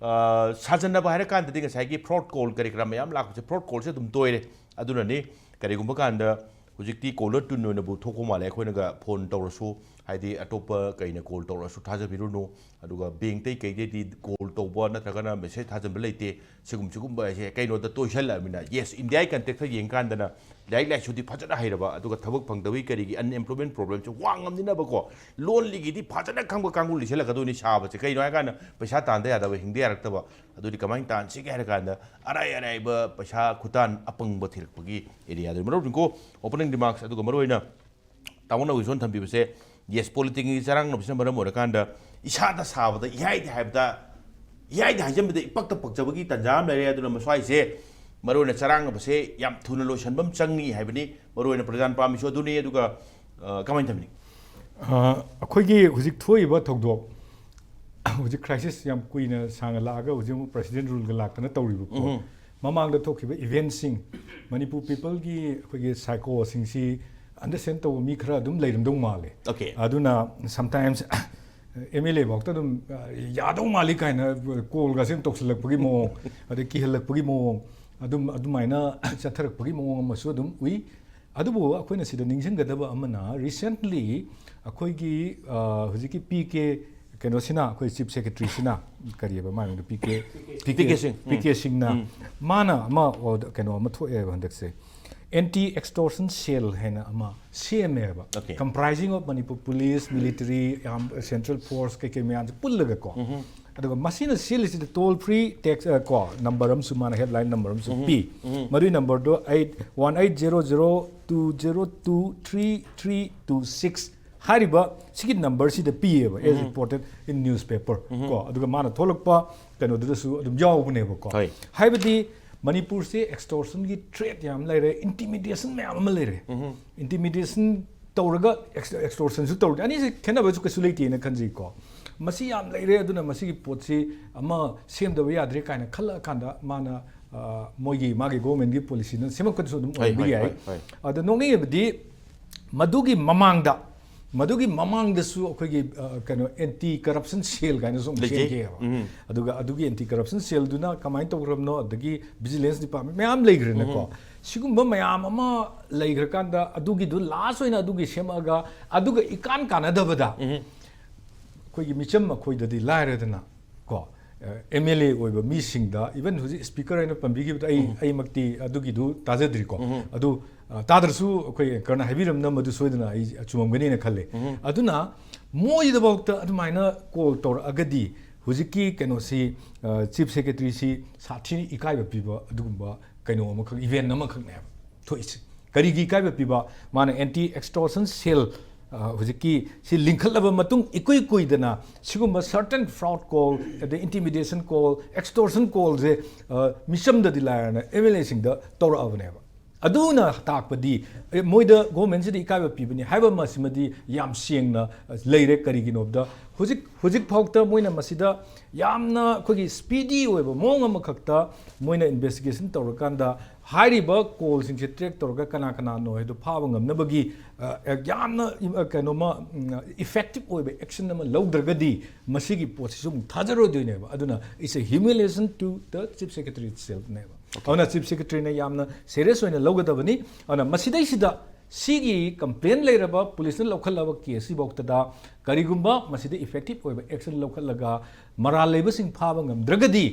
ꯁꯥꯖꯟꯅꯕ ꯍꯥꯏꯔꯀꯥꯟꯗꯗꯤ ꯉꯁꯥꯏꯒꯤ ꯐ꯭ꯔꯣꯗ ꯀꯣꯜ ꯀꯔꯤ ꯀꯔꯥ ꯃꯌꯥꯝ ꯂꯥꯛꯄꯁꯦ, ꯐ꯭ꯔꯣꯗ ꯀꯣꯜꯁꯦ ꯑꯗꯨꯝ ꯇꯣꯏꯔꯦ꯫ ꯑꯗꯨꯅꯅꯤ ꯀꯔꯤꯒꯨꯝꯕ ꯀꯥꯟꯗ ꯍꯧꯖꯤꯛꯇꯤ ꯀꯣꯂꯔ ꯇ꯭ꯌꯨꯟ ꯑꯣꯏꯅꯕꯨ ꯊꯣꯛꯄ ꯃꯥꯜꯂꯦ꯫ ꯑꯩꯈꯣꯏꯅꯒ ꯐꯣꯟ ꯇꯧꯔꯁꯨ, ꯍꯥꯏꯗꯤ ꯑꯇꯣꯞꯄ ꯀꯩꯅ ꯀꯣꯜ ꯇꯧꯔꯁꯨ ꯊꯥꯖꯕꯤꯔꯨꯅꯨ꯫ ꯑꯗꯨꯒ ꯕꯦꯡꯛꯇꯩ ꯀꯩꯗꯩꯗꯤ ꯀꯣꯜ ꯇꯧꯕ ꯅꯠꯇ꯭ꯔꯒꯅ ꯃꯦꯁꯦꯖ ꯊꯥꯖꯟꯕ ꯂꯩꯇꯦ꯫ ꯁꯤꯒꯨꯝ ꯁꯤꯒꯨꯝꯕ ꯍꯥꯏꯁꯦ ꯀꯩꯅꯣꯗ ꯇꯣꯏꯁꯜꯂꯛꯑꯃꯤꯅ꯫ ꯌꯦꯁ, ꯏꯟꯗꯤꯌꯥꯒꯤ ꯀꯟꯇꯦꯛꯁꯇ ꯌꯦꯡꯀꯥꯟꯗꯅ ꯂꯥꯏꯔꯤꯛ ꯂꯥꯏꯁꯨꯗꯤ ꯐꯖꯅ ꯍꯩꯔꯕ, ꯑꯗꯨꯒ ꯊꯕꯛ ꯐꯪꯗꯕꯒꯤ ꯀꯔꯤꯒꯤ ꯑꯟꯑꯦꯝꯄ꯭ꯂꯣꯏꯃꯦꯟ ꯄ꯭ꯔꯣꯕ꯭ꯂꯦꯝꯁꯦ ꯋꯥꯡꯉꯝꯅꯤꯅꯕꯀꯣ, ꯂꯣꯟꯂꯤꯒꯤꯗꯤ ꯐꯖꯅ ꯈꯪꯕ ꯀꯥꯡꯕꯨ ꯂꯤꯁꯜꯂꯛꯀꯗꯣꯏꯅꯤ ꯁꯥꯕꯁꯦ꯫ ꯀꯩꯅꯣ ꯍꯥꯏꯀꯥꯟꯗ ꯄꯩꯁꯥ ꯇꯥꯟꯗ ꯌꯥꯗꯕ, ꯍꯤꯡꯗ ꯌꯥꯔꯛꯇꯕ꯫ ꯑꯗꯨꯗꯤ ꯀꯃꯥꯏꯅ ꯇꯥꯟꯁꯤꯒꯦ ꯍꯥꯏꯔ ꯀꯥꯟꯗ ꯑꯔꯥꯏ ꯑꯔꯥꯏꯕ ꯄꯩꯁꯥ ꯈꯨꯇꯥꯟ ꯑꯄꯪꯕ ꯊꯤꯔꯛꯄꯒꯤ ꯑꯦꯔꯤꯌꯥꯗꯨ꯫ ꯃꯔꯨꯞ ꯔꯤꯡꯀꯣ, ꯑꯣꯄꯅꯤꯡ ꯔꯤꯃꯥꯔꯛꯁ ꯑꯗꯨꯒ ꯃꯔꯨꯑꯣꯏꯅ ꯇꯥꯃꯣꯅ ꯋꯤꯖꯣꯟ ꯊꯝꯕꯤꯕꯁꯦ, ꯌꯦꯁ, ꯄꯣꯂꯤꯇꯤꯛꯀꯤ ꯆꯔꯥꯡꯅꯕꯁꯤꯅ ꯃꯔꯝ ꯑꯣꯏꯔꯀꯥꯟꯗ ꯏꯁꯥꯗ ꯁꯥꯕꯗ ꯏꯍꯥꯏꯗ ꯍꯥꯏꯕꯗ, ꯏꯍꯥꯏꯗ ꯍꯥꯏꯖꯟꯕꯗ ꯏꯄꯛꯇ ꯄꯛꯆꯕꯒꯤ ꯇꯥꯟꯖꯥ ꯑꯃ ꯂꯩꯔꯦ꯫ ꯑꯗꯨꯅ ꯃꯁ꯭ꯋꯥꯏꯁꯦ ꯃꯔꯨꯑꯣꯏꯅ ꯆꯔꯥꯡꯅꯕꯁꯦ ꯌꯥꯝ ꯊꯨꯅ ꯂꯣꯏꯁꯤꯟꯕ ꯑꯃ ꯆꯪꯉꯤ ꯍꯥꯏꯕꯅꯤ꯫ ꯃꯔꯨꯑꯣꯏꯅ ꯄ꯭ꯔꯖꯥꯅ ꯄꯥꯝꯃꯤꯁꯨ ꯑꯗꯨꯅꯤ꯫ ꯑꯗꯨꯒ, ꯑ, ꯀꯃꯥꯏꯅ ꯊꯝꯕꯤꯅꯤ? ꯑ, ꯑꯩꯈꯣꯏꯒꯤ ꯍꯧꯖꯤꯛ ꯊꯣꯛꯏꯕ ꯊꯧꯗꯣꯛ, ꯍꯧꯖꯤꯛ ꯀ꯭ꯔꯥꯏꯁꯤꯁ ꯌꯥꯝ ꯀꯨꯏꯅ ꯁꯥꯡꯅ ꯂꯥꯛꯑꯒ ꯍꯧꯖꯤꯛ ꯑꯃꯨꯛ ꯄ꯭ꯔꯦꯁꯤꯗꯦꯟ ꯔꯨꯜꯒ ꯂꯥꯛꯇꯅ ꯇꯧꯔꯤꯕ ꯄꯣꯠ, ꯎꯝ꯫ ꯃꯃꯥꯡꯗ ꯊꯣꯛꯈꯤꯕ ꯏꯚꯦꯟꯁꯤꯡ, ꯃꯅꯤꯄꯨꯔ ꯄꯤꯄꯜꯒꯤ ꯑꯩꯈꯣꯏꯒꯤ ꯁꯥꯏꯀꯣꯁꯤꯡꯁꯤ ꯑꯟꯗꯔꯁ꯭ꯇꯦꯟ ꯇꯧꯕ ꯃꯤ ꯈꯔ ꯑꯗꯨꯝ ꯂꯩꯔꯝꯗꯧ ꯃꯥꯜꯂꯦ꯫ ꯑꯣꯀꯦ꯫ ꯑꯗꯨꯅ ꯁꯝꯇꯥꯏꯝꯁ ꯑꯦꯝ ꯑꯦꯜ ꯑꯦ ꯐꯥꯎꯗ ꯑꯗꯨꯝ, ꯑ, ꯌꯥꯗꯧ ꯃꯥꯜꯂꯤ ꯀꯥꯏꯅ ꯀꯣꯜꯒꯁꯦ ꯑꯗꯨꯝ ꯇꯧꯁꯤꯜꯂꯛꯄꯒꯤ ꯃꯑꯣꯡ, ꯑꯗꯩ ꯀꯤꯍꯜꯂꯛꯄꯒꯤ ꯃꯑꯣꯡ, ꯑꯗꯨꯝ ꯑꯗꯨꯃꯥꯏꯅ ꯆꯠꯊꯔꯛꯄꯒꯤ ꯃꯑꯣꯡ ꯑꯃꯁꯨ ꯑꯗꯨꯝ ꯎꯏ꯫ ꯑꯗꯨꯕꯨ ꯑꯩꯈꯣꯏꯅ ꯁꯤꯗ ꯅꯤꯡꯁꯤꯡꯒꯗꯕ ꯑꯃꯅ, ꯔꯤꯁꯦꯟꯠꯂꯤ ꯑꯩꯈꯣꯏꯒꯤ, ꯑ, ꯍꯧꯖꯤꯛꯀꯤ ꯄꯤ ꯀꯦ ꯀꯩꯅꯣꯁꯤꯅ, ꯑꯩꯈꯣꯏ ꯆꯤꯐ ꯁꯦꯀ꯭ꯔꯦꯇꯔꯤꯁꯤꯅ, ꯀꯔꯤꯑꯕ ꯃꯥꯒꯤ ꯃꯤꯡꯗꯣ? P K, P K P K ꯁꯤꯡ꯫ ꯁꯤꯡ꯫ ꯎꯝ꯫ ꯄꯤ ꯀꯦ ꯁꯤꯡꯅ, ꯎꯝ꯫ ꯃꯥꯅ ꯑꯃ, ꯑꯣ, ꯀꯩꯅꯣ ꯑꯃ ꯊꯣꯛꯑꯦꯕ ꯍꯟꯗꯛꯁꯦ, ꯑꯦꯟꯇꯤ ꯑꯦꯛꯁꯇꯣꯔꯁꯟ ꯁꯦꯜ ꯍꯥꯏꯅ ꯑꯃ ꯁꯦꯝꯃꯦꯕ꯫ Okay. Comprising of Manipur Police, Military, Armed, Central Force, ꯀꯩꯀꯩ ꯃꯌꯥꯝꯁꯦ ꯄꯨꯜꯂꯒꯀꯣ꯫ ꯎꯝꯍꯨꯝ꯫ ꯑꯗꯨꯒ ꯃꯁꯤꯅ ꯁꯤꯜꯂꯤꯁꯤꯗ ꯇꯣꯜ ꯐ꯭ꯔꯤ ꯇꯦꯛꯁ, ꯑ, ꯀꯣ, ꯅꯝꯕꯔ ꯑꯃꯁꯨ, ꯃꯥꯅ ꯍꯦꯗꯂꯥꯏꯟ ꯅꯝꯕꯔ ꯑꯃꯁꯨ ꯎꯝꯍꯨꯝ꯫ ꯄꯤ꯫ ꯎꯝꯍꯨꯝ꯫ ꯃꯗꯨꯒꯤ ꯅꯝꯕꯔꯗꯣ eight one eight zero zero two zero two three three two six ꯍꯥꯏꯔꯤꯕ ꯁꯤꯒꯤ ꯅꯝꯕꯔꯁꯤꯗ ꯄꯤꯌꯦꯕ, as mm-hmm. Reported in newspaper, ꯎꯝꯍꯨꯝ꯫ ꯀꯣ꯫ ꯑꯗꯨꯒ ꯃꯥꯅ ꯊꯣꯛꯂꯛꯄ ꯀꯩꯅꯣꯗꯨꯗꯁꯨ ꯑꯗꯨꯝ ꯌꯥꯎꯕꯅꯦꯕꯀꯣ꯫ ꯍꯣꯏ꯫ ꯍꯥꯏꯕꯗꯤ ꯃꯅꯤꯄꯨꯔꯁꯦ ꯑꯦꯛꯁꯇꯣꯔꯁꯟꯒꯤ ꯊ꯭ꯔꯦꯠ ꯌꯥꯝ ꯂꯩꯔꯦ, ꯏꯟꯇꯤꯃꯤꯗꯦꯁꯟ ꯃꯌꯥꯝ ꯑꯃ ꯂꯩꯔꯦ꯫ ꯎꯝꯍꯨꯝ꯫ ꯏꯟꯇꯤꯃꯤꯗꯦꯁꯟ ꯇꯧꯔꯒ ꯑꯦꯛꯁ-, ꯑꯦꯛꯁꯇꯣꯔꯁꯟꯁꯨ ꯇꯧꯔꯦ꯫ ꯑꯅꯤꯁꯦ ꯈꯦꯠꯅꯕꯁꯨ ꯀꯩꯁꯨ ꯂꯩꯇꯦꯅ ꯈꯟꯖꯩꯀꯣ꯫ ꯃꯁꯤ ꯌꯥꯝ ꯂꯩꯔꯦ, ꯑꯗꯨꯅ ꯃꯁꯤꯒꯤ ꯄꯣꯠꯁꯤ ꯑꯃ ꯁꯦꯝꯗꯕ ꯌꯥꯗ꯭ꯔꯦ ꯀꯥꯏꯅ ꯈꯜꯂꯛꯑꯀꯥꯟꯗ ꯃꯥꯅ, ꯑ, ꯃꯣꯏꯒꯤ, ꯃꯥꯒꯤ ꯒꯣꯚꯔꯟꯃꯦꯟꯠꯀꯤ ꯄꯣꯂꯤꯁꯤꯅ ꯁꯦꯝꯃꯛꯄꯗꯁꯨ ꯑꯗꯨꯝ ꯍꯣꯏ, ꯑꯣꯏꯔꯝꯕ ꯍꯣꯏ, ꯌꯥꯏ꯫ ꯍꯣꯏ, ꯍꯣꯏ꯫ ꯑꯗꯣ ꯅꯣꯛꯅꯤꯡꯉꯤꯕꯗꯤ ꯃꯗꯨꯒꯤ ꯃꯃꯥꯡꯗ ꯃꯗꯨꯒꯤ ꯃꯃꯥꯡꯗꯁꯨ ꯑꯩꯈꯣꯏꯒꯤ ꯑ, ꯀꯩꯅꯣ, ꯑꯦꯟꯇꯤ ꯀꯔꯞꯁꯟ ꯁꯦꯜ ꯀꯥꯏꯅꯁꯨ ꯑꯃꯨꯛ ꯂꯩꯖꯩ꯫ ꯁꯦꯝꯈꯤꯑꯕ꯫ ꯎꯝ꯫ ꯑꯗꯨꯒ ꯑꯗꯨꯒꯤ ꯑꯦꯟꯇꯤ ꯀꯔꯞꯁꯟ ꯁꯦꯜꯗꯨꯅ ꯀꯃꯥꯏꯅ ꯇꯧꯈ꯭ꯔꯕꯅꯣ, ꯑꯗꯒꯤ ꯚꯤꯖꯤꯂꯦꯟꯁ ꯗꯤꯄꯥꯔꯠꯃꯦꯟ ꯃꯌꯥꯝ ꯂꯩꯈ꯭ꯔꯦꯅꯀꯣ꯫ ꯁꯤꯒꯨꯝꯕ ꯃꯌꯥꯝ ꯑꯃ ꯂꯩꯈ꯭ꯔꯀꯥꯟꯗ ꯑꯗꯨꯒꯤꯗꯨ ꯂꯥꯁ ꯑꯣꯏꯅ ꯑꯗꯨꯒꯤ ꯁꯦꯝꯃꯛꯑꯒ ꯑꯗꯨꯒ ꯏꯀꯥꯟ ꯀꯥꯟꯅꯗꯕꯗ ꯑꯩꯈꯣꯏꯒꯤ ꯃꯤꯆꯝ ꯑꯩꯈꯣꯏꯗꯗꯤ ꯂꯥꯏꯔꯗꯅ ꯀꯣ, ꯑꯦꯝ ꯑꯦꯜ ꯑꯦ ꯑꯣꯏꯕ ꯃꯤꯁꯤꯡꯗ, ꯏꯚꯟ ꯍꯧꯖꯤꯛ ꯁ꯭ꯄꯤꯀꯔ ꯍꯥꯏꯅ ꯄꯟꯕꯤꯈꯤꯕꯗ ꯑꯩ ꯑꯩꯃꯛꯇꯤ ꯑꯗꯨꯒꯤꯗꯨ ꯇꯥꯖꯗ꯭ꯔꯤꯀꯣ꯫ ꯑꯗꯨ ꯑ, ꯇꯥꯗ꯭ꯔꯁꯨ ꯑꯩꯈꯣꯏ ꯑꯦꯡꯀꯔꯅ ꯍꯥꯏꯕꯤꯔꯝꯅ ꯃꯗꯨ ꯁꯣꯏꯗꯅ ꯑꯩ ꯆꯨꯝꯃꯝꯒꯅꯤꯅ ꯈꯜꯂꯦ꯫ ꯑꯗꯨꯅ ꯃꯣꯏꯗꯐꯥꯎꯗ ꯑꯗꯨꯃꯥꯏꯅ ꯀꯣꯜ ꯇꯧꯔꯛꯑꯒꯗꯤ ꯍꯧꯖꯤꯛꯀꯤ ꯀꯩꯅꯣꯁꯤ, ꯆꯤꯐ ꯁꯦꯀ꯭ꯔꯦꯇꯔꯤꯁꯤ ꯁꯥꯊꯤꯅ ꯏꯀꯥꯏꯕ ꯄꯤꯕ ꯑꯗꯨꯒꯨꯝꯕ ꯀꯩꯅꯣ ꯑꯃꯈꯛ, ꯏꯚꯦꯟ ꯑꯃꯈꯛꯅꯦꯕ ꯊꯣꯛꯏꯁꯦ꯫ ꯀꯔꯤꯒꯤ ꯏꯀꯥꯏꯕ ꯄꯤꯕ? ꯃꯥꯅ ꯑꯦꯟꯇꯤ ꯑꯦꯛꯁꯇꯣꯔꯁꯟ ꯁꯦꯜ ꯍꯧꯖꯤꯛꯀꯤ ꯁꯤ ꯂꯤꯡꯈꯠꯂꯕ ꯃꯇꯨꯡ ꯏꯀꯨꯏ ꯀꯨꯏꯗꯅ ꯁꯤꯒꯨꯝꯕ ꯁꯔꯇꯟ ꯐ꯭ꯔꯣꯗ ꯀꯣꯜ, ꯑꯗꯩ ꯏꯟꯇꯤꯃꯤꯗꯦꯁꯟ ꯀꯣꯜ, ꯑꯦꯛꯁꯇꯣꯔꯁꯟ ꯀꯣꯜꯁꯦ ꯃꯤꯆꯝꯗꯗꯤ ꯂꯥꯏꯔꯅ ꯑꯦꯝ ꯑꯦꯜ ꯑꯦꯁꯤꯡꯗ ꯇꯧꯔꯛꯑꯕꯅꯦꯕ꯫ ꯑꯗꯨꯅ ꯇꯥꯛꯄꯗꯤ ꯑꯦ, ꯃꯣꯏꯗ ꯒꯣꯔꯃꯦꯟꯁꯤꯗ ꯏꯀꯥꯏꯕ ꯄꯤꯕꯅꯤ ꯍꯥꯏꯕ ꯑꯃꯁꯤꯃꯗꯤ ꯌꯥꯝ ꯁꯦꯡꯅ ꯂꯩꯔꯦ꯫ ꯀꯔꯤꯒꯤꯅꯣꯗ ꯍꯧꯖꯤꯛ ꯍꯧꯖꯤꯛ ꯐꯥꯎꯗ ꯃꯣꯏꯅ ꯃꯁꯤꯗ ꯌꯥꯝꯅ ꯑꯩꯈꯣꯏꯒꯤ ꯁ꯭ꯄꯤꯗꯤ ꯑꯣꯏꯕ ꯃꯑꯣꯡ ꯑꯃꯈꯛꯇ ꯃꯣꯏꯅ ꯏꯟꯚꯦꯁꯇꯤꯒꯦꯁꯟ ꯇꯧꯔꯀꯥꯟꯗ ꯍꯥꯏꯔꯤꯕ ꯀꯣꯜꯁꯤꯡꯁꯦ ꯇ꯭ꯔꯦꯛ ꯇꯧꯔꯒ ꯀꯅꯥ ꯀꯅꯥꯅꯣ ꯍꯥꯏꯗꯣ ꯐꯥꯕ ꯉꯝꯅꯕꯒꯤ ꯑ, ꯌꯥꯝꯅ ꯏ- ꯑ, ꯀꯩꯅꯣꯃ ꯏꯐꯦꯛꯇꯤꯞ ꯑꯣꯏꯕ ꯑꯦꯛꯁꯟ ꯑꯃ ꯂꯧꯗ꯭ꯔꯒꯗꯤ ꯃꯁꯤꯒꯤ ꯄꯣꯠꯁꯤꯁꯨ ꯑꯃꯨꯛ ꯊꯥꯖꯔꯣꯏꯗꯣꯏꯅꯦꯕ꯫ ꯑꯗꯨꯅ it's a humiliation to the chief secretary itself ꯅꯦꯕ꯫ ꯑꯗꯨꯅ ꯆꯤꯐ ꯁꯦꯀ꯭ꯔꯦꯇꯔꯤꯅ ꯌꯥꯝꯅ ꯁꯦꯔꯤꯌꯁ ꯑꯣꯏꯅ ꯂꯧꯒꯗꯕꯅꯤ꯫ ꯑꯗꯨꯅ ꯃꯁꯤꯗꯩꯁꯤꯗ ꯁꯤꯒꯤ ꯀꯝꯄ꯭ꯂꯦꯟ ꯂꯩꯔꯕ, ꯄꯨꯂꯤꯁꯅ ꯂꯧꯈꯠꯂꯕ ꯀꯦꯁꯁꯤꯐꯥꯎꯇꯗ ꯀꯔꯤꯒꯨꯝꯕ ꯃꯁꯤꯗ ꯏꯐꯦꯛꯇꯤꯞ ꯑꯣꯏꯕ ꯑꯦꯛꯁꯟ ꯂꯧꯈꯠꯂꯒ ꯃꯔꯥꯜ ꯂꯩꯕꯁꯤꯡ ꯐꯥꯕ ꯉꯝꯗ꯭ꯔꯒꯗꯤ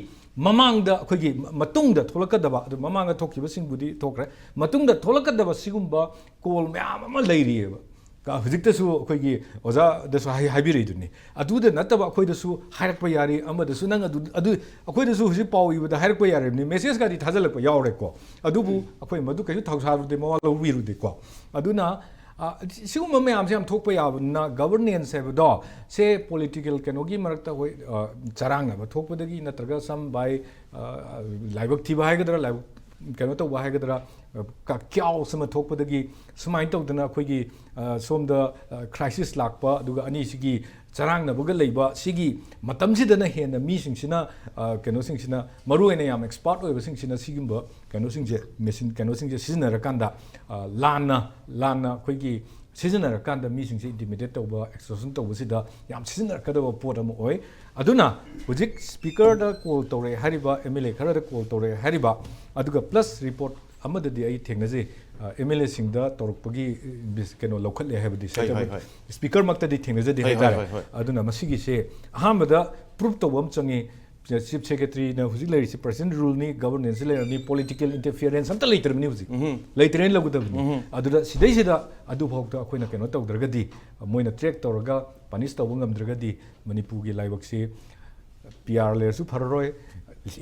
ꯃꯃꯥꯡꯗ ꯑꯩꯈꯣꯏꯒꯤ ꯃ- ꯃꯇꯨꯡꯗ ꯊꯣꯛꯂꯛꯀꯗꯕ, ꯑꯗꯨ ꯃꯃꯥꯡꯗ ꯊꯣꯛꯈꯤꯕꯁꯤꯡꯕꯨꯗꯤ ꯊꯣꯛꯈ꯭ꯔꯦ, ꯃꯇꯨꯡꯗ ꯊꯣꯛꯂꯛꯀꯗꯕ ꯁꯤꯒꯨꯝꯕ ꯀꯣꯜ ꯃꯌꯥꯝ ꯑꯃ ꯂꯩꯔꯤꯑꯕ꯫ ꯀ- ꯍꯧꯖꯤꯛꯇꯁꯨ ꯑꯩꯈꯣꯏꯒꯤ ꯑꯣꯖꯥꯗꯁꯨ ꯍꯥꯏ- ꯍꯥꯏꯕꯤꯔꯛꯏꯗꯨꯅꯤ꯫ ꯑꯗꯨꯗ ꯅꯠꯇꯕ ꯑꯩꯈꯣꯏꯗꯁꯨ ꯍꯥꯏꯔꯛꯄ ꯌꯥꯔꯤ, ꯑꯃꯗꯁꯨ ꯅꯪ ꯑꯗꯨ ꯑꯗꯨ ꯑꯩꯈꯣꯏꯗꯁꯨ ꯍꯧꯖꯤꯛ ꯄꯥꯎ ꯏꯕꯗ ꯍꯥꯏꯔꯛꯄ ꯌꯥꯔꯤꯕꯅꯤ, ꯃꯦꯁꯦꯖꯀꯗꯤ ꯊꯥꯖꯤꯜꯂꯛꯄ ꯌꯥꯎꯔꯦꯀꯣ꯫ ꯑꯗꯨꯕꯨ ꯑꯩꯈꯣꯏ ꯃꯗꯨ ꯀꯩꯁꯨ ꯊꯧꯁꯥꯔꯨꯗꯦ, ꯃꯋꯥ ꯂꯧꯕꯤꯔꯨꯗꯦꯀꯣ꯫ ꯑꯗꯨꯅ ꯑ, ꯁꯤꯒꯨꯝꯕ ꯃꯌꯥꯝꯁꯦ ꯌꯥꯝ ꯊꯣꯛꯄ ꯌꯥꯕꯅꯤꯅ ꯒꯕꯔꯅꯦꯟꯁ ꯍꯥꯏꯕꯗꯣ ꯁꯦ ꯄꯣꯂꯤꯇꯤꯀꯦꯜ ꯀꯩꯅꯣꯒꯤ ꯃꯔꯛꯇ ꯑꯩꯈꯣꯏ ꯑ, ꯆꯔꯥꯡꯅꯕ ꯊꯣꯛꯄꯗꯒꯤ ꯅꯠꯇ꯭ꯔꯒ ꯁꯝ ꯕꯥꯏ ꯂꯥꯏꯕꯛ ꯊꯤꯕ ꯍꯥꯏꯒꯗ꯭ꯔꯥ, ꯂꯥꯏꯕꯛ ꯀꯩꯅꯣ ꯇꯧꯕ ꯍꯥꯏꯒꯗ꯭ꯔꯥ, ꯑ, ꯀ- ꯀ꯭ꯌꯥꯎꯁ ꯑꯃ ꯊꯣꯛꯄꯗꯒꯤ ꯁꯨꯃꯥꯏꯅ ꯇꯧꯗꯅ ꯑꯩꯈꯣꯏꯒꯤ ꯑ, ꯁꯣꯝꯗ ꯀ꯭ꯔꯥꯏꯁꯤꯁ ꯂꯥꯛꯄ, ꯑꯗꯨꯒ ꯑꯅꯤꯁꯤꯒꯤ ꯆꯔꯥꯡꯅꯕꯒ ꯂꯩꯕ ꯁꯤꯒꯤ ꯃꯇꯝꯁꯤꯗꯅ ꯍꯦꯟꯅ ꯃꯤꯁꯤꯡꯁꯤꯅ ꯑ, ꯀꯩꯅꯣꯁꯤꯡꯁꯤꯅ ꯃꯔꯨꯑꯣꯏꯅ ꯌꯥꯝ ꯑꯦꯛꯁꯄꯥꯔꯠ ꯑꯣꯏꯕꯁꯤꯡꯁꯤꯅ ꯁꯤꯒꯨꯝꯕ ꯀꯩꯅꯣꯁꯤꯡꯁꯦ, ꯃꯦꯁꯤꯟ ꯀꯩꯅꯣꯁꯤꯡꯁꯦ ꯁꯤꯖꯤꯟꯅꯔꯀꯥꯟꯗ ꯑ, ꯂꯥꯟꯅ ꯂꯥꯟꯅ ꯑꯩꯈꯣꯏꯒꯤ ꯁꯤꯖꯤꯟꯅꯔꯀꯥꯟꯗ ꯃꯤꯁꯤꯡꯁꯦ intimidate ꯇꯧꯕ, extortion ꯇꯧꯕꯁꯤꯗ ꯌꯥꯝ ꯁꯤꯖꯤꯟꯅꯔꯛꯀꯗꯕ ꯄꯣꯠ ꯑꯃ ꯑꯣꯏ꯫ ꯑꯗꯨꯅ ꯍꯧꯖꯤꯛ speakerꯗ call ꯇꯧꯔꯛꯑꯦ ꯍꯥꯏꯔꯤꯕ, M L A ꯈꯔꯗ call ꯇꯧꯔꯛꯑꯦ ꯍꯥꯏꯔꯤꯕ, ꯑꯗꯨꯒ plus report ꯑꯃꯗꯗꯤ ꯑꯩ ꯊꯦꯡꯅꯖꯩ, ꯑ, M L Aꯁꯤꯡꯗ ꯇꯧꯔꯛꯄꯒꯤ, ꯑ, ꯀꯩꯅꯣ ꯂꯧꯈꯠꯂꯦ ꯍꯥꯏꯕꯗꯤ, ꯍꯣꯏ, ꯍꯣꯏ, ꯍꯣꯏ꯫ Speakerꯃꯛꯇꯗꯤ ꯊꯦꯡꯅꯖꯗꯦ ꯍꯣꯏ, ꯍꯣꯏ, ꯍꯥꯏꯇꯥꯔꯦ꯫ ꯍꯣꯏ, ꯍꯣꯏ꯫ ꯑꯗꯨꯅ ꯃꯁꯤꯒꯤꯁꯦ ꯑꯍꯥꯟꯕꯗ prove ꯇꯧꯕ ꯑꯃ ꯆꯪꯉꯤ꯫ Chief Secretaryꯅ ꯍꯧꯖꯤꯛ ꯂꯩꯔꯤꯁꯤ President ruleꯅꯤ, governance ꯂꯩꯔꯝꯅꯤ, political interference ꯑꯝꯇ ꯂꯩꯇ꯭ꯔꯕꯅꯤ ꯍꯧꯖꯤꯛ꯫ ꯂꯩꯇ꯭ꯔꯦꯅ ꯂꯧꯒꯗꯕꯅꯤ꯫ ꯑꯗꯨꯗ ꯁꯤꯗꯩꯁꯤꯗ ꯑꯗꯨꯐꯥꯎꯗ ꯑꯩꯈꯣꯏꯅ ꯀꯩꯅꯣ ꯇꯧꯗ꯭ꯔꯒꯗꯤ, ꯃꯣꯏꯅ track ꯇꯧꯔꯒ punish ꯇꯧꯕ ꯉꯝꯗ꯭ꯔꯒꯗꯤ ꯃꯅꯤꯄꯨꯔꯒꯤ ꯂꯥꯏꯕꯛꯁꯤ P R ꯂꯩꯔꯁꯨ ꯐꯔꯔꯣꯏ,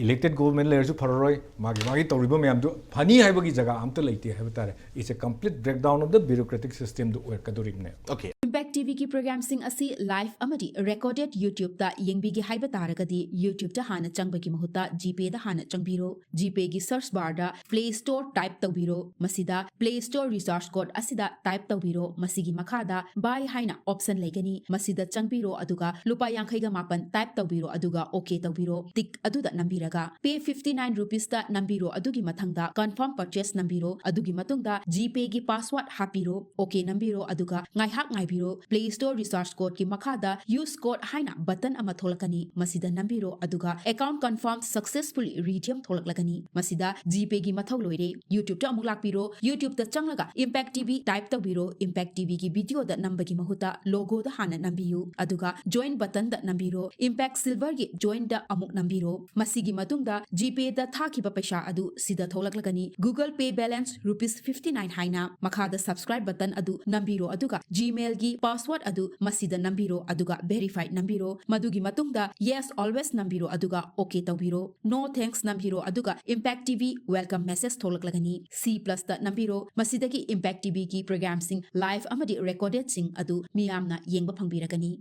elected government ꯂꯩꯔꯁꯨ ꯐꯔꯔꯣꯏ, ꯃꯥꯒꯤ ꯃꯥꯒꯤ ꯇꯧꯔꯤꯕ ꯃꯌꯥꯝꯗꯨ ꯐꯅꯤ ꯍꯥꯏꯕꯒꯤ ꯖꯒꯥ ꯑꯝꯇ ꯂꯩꯇꯦ ꯍꯥꯏꯕ ꯇꯥꯔꯦ꯫ It's a complete breakdown of the bureaucratic systemꯗꯨ ꯑꯣꯏꯔꯛꯀꯗꯣꯔꯤꯕꯅꯦ꯫ Okay. Impact TVꯒꯤ programꯁꯤꯡ ꯑꯁꯤ live ꯑꯃꯗꯤ recorded YouTubeꯇ ꯌꯦꯡꯕꯤꯒꯦ ꯍꯥꯏꯕ ꯇꯥꯔꯒꯗꯤ YouTubeꯇ ꯍꯥꯟꯅ ꯆꯪꯕꯒꯤ ꯃꯍꯨꯠꯇ GPayꯗ ꯍꯥꯟꯅ ꯆꯪꯕꯤꯔꯣ꯫ GPayꯒꯤ search barꯗ Play Store type ꯇꯧꯕꯤꯔꯣ꯫ ꯃꯁꯤꯗ Play Store resource code ꯑꯁꯤꯗ type ꯇꯧꯕꯤꯔꯣ꯫ ꯃꯁꯤꯒꯤ ꯃꯈꯥꯗ Buy ꯍꯥꯏꯅ option ꯂꯩꯒꯅꯤ꯫ ꯃꯁꯤꯗ ꯆꯪꯕꯤꯔꯣ ꯑꯗꯨꯒ ꯂꯨꯄꯥ ꯌꯥꯡꯈꯩꯒ ꯃꯥꯄꯟ type ꯇꯧꯕꯤꯔꯣ ꯑꯗꯨꯒ OK ꯇꯧꯕꯤꯔꯣ꯫ Tick ꯑꯗꯨꯗ ꯅꯝꯕꯤꯔꯒ Pay fifty nine rupeesꯇ ꯅꯝꯕꯤꯔꯣ꯫ ꯑꯗꯨꯒꯤ ꯃꯊꯪꯗ Confirm Purchase ꯅꯝꯕꯤꯔꯣ꯫ ꯑꯗꯨꯒꯤ ꯃꯇꯨꯡꯗ GPayꯒꯤ password ꯍꯥꯞꯄꯤꯔꯣ꯫ OK ꯅꯝꯕꯤꯔꯣ ꯑꯗꯨꯒ ꯉꯥꯏꯍꯥꯛ ꯉꯥꯏꯕꯤꯔꯣ꯫ Play Store resource codeꯀꯤ ꯃꯈꯥꯗ Use Code ꯍꯥꯏꯅ button ꯑꯃ ꯊꯣꯛꯂꯛꯀꯅꯤ꯫ ꯃꯁꯤꯗ ꯅꯝꯕꯤꯔꯣ ꯑꯗꯨꯒ Account Confirm Successfully Redeemed ꯊꯣꯛꯂꯛꯂꯒꯅꯤ꯫ ꯃꯁꯤꯗ GPayꯒꯤ ꯃꯊꯧ ꯂꯣꯏꯔꯦ꯫ YouTubeꯇ ꯑꯃꯨꯛ ꯂꯥꯛꯄꯤꯔꯣ꯫ YouTubeꯇ ꯆꯪꯂꯒ Impact TV type ꯇꯧꯕꯤꯔꯣ꯫ Impact TVꯒꯤ videoꯗ ꯅꯝꯕꯒꯤ ꯃꯍꯨꯠꯇ logoꯗ ꯍꯥꯟꯅ ꯅꯝꯕꯤꯌꯨ꯫ ꯑꯗꯨꯒ Join buttonꯗ ꯅꯝꯕꯤꯔꯣ꯫ Impact Silverꯒꯤ Joinꯗ ꯑꯃꯨꯛ ꯅꯝꯕꯤꯔꯣ꯫ ꯃꯁꯤꯒꯤ ꯃꯇꯨꯡꯗ GPayꯗ ꯊꯥꯈꯤꯕ ꯄꯩꯁꯥ ꯑꯗꯨ ꯁꯤꯗ ꯊꯣꯛꯂꯛꯂꯒꯅꯤ꯫ Google Pay balance rupees fifty nine ꯍꯥꯏꯅ꯫ ꯃꯈꯥꯗ Subscribe button ꯑꯗꯨ ꯅꯝꯕꯤꯔꯣ ꯑꯗꯨꯒ Gmailꯒꯤ password ꯑꯗꯨ ꯃꯁꯤꯗ ꯅꯝꯕꯤꯔꯣ ꯑꯗꯨꯒ Verify ꯅꯝꯕꯤꯔꯣ꯫ ꯃꯗꯨꯒꯤ ꯃꯇꯨꯡꯗ Yes Always ꯅꯝꯕꯤꯔꯣ ꯑꯗꯨꯒ OK ꯇꯧꯕꯤꯔꯣ꯫ No Thanks ꯅꯝꯕꯤꯔꯣ ꯑꯗꯨꯒ Impact TV welcome message ꯊꯣꯛꯂꯛꯂꯒꯅꯤ꯫ C plusꯇ ꯅꯝꯕꯤꯔꯣ꯫ ꯃꯁꯤꯗꯒꯤ Impact TVꯒꯤ programꯁꯤꯡ live ꯑꯃꯗꯤ recordedꯁꯤꯡ ꯑꯗꯨ ꯃꯤꯌꯥꯝꯅ ꯌꯦꯡꯕ ꯐꯪꯕꯤꯔꯒꯅꯤ꯫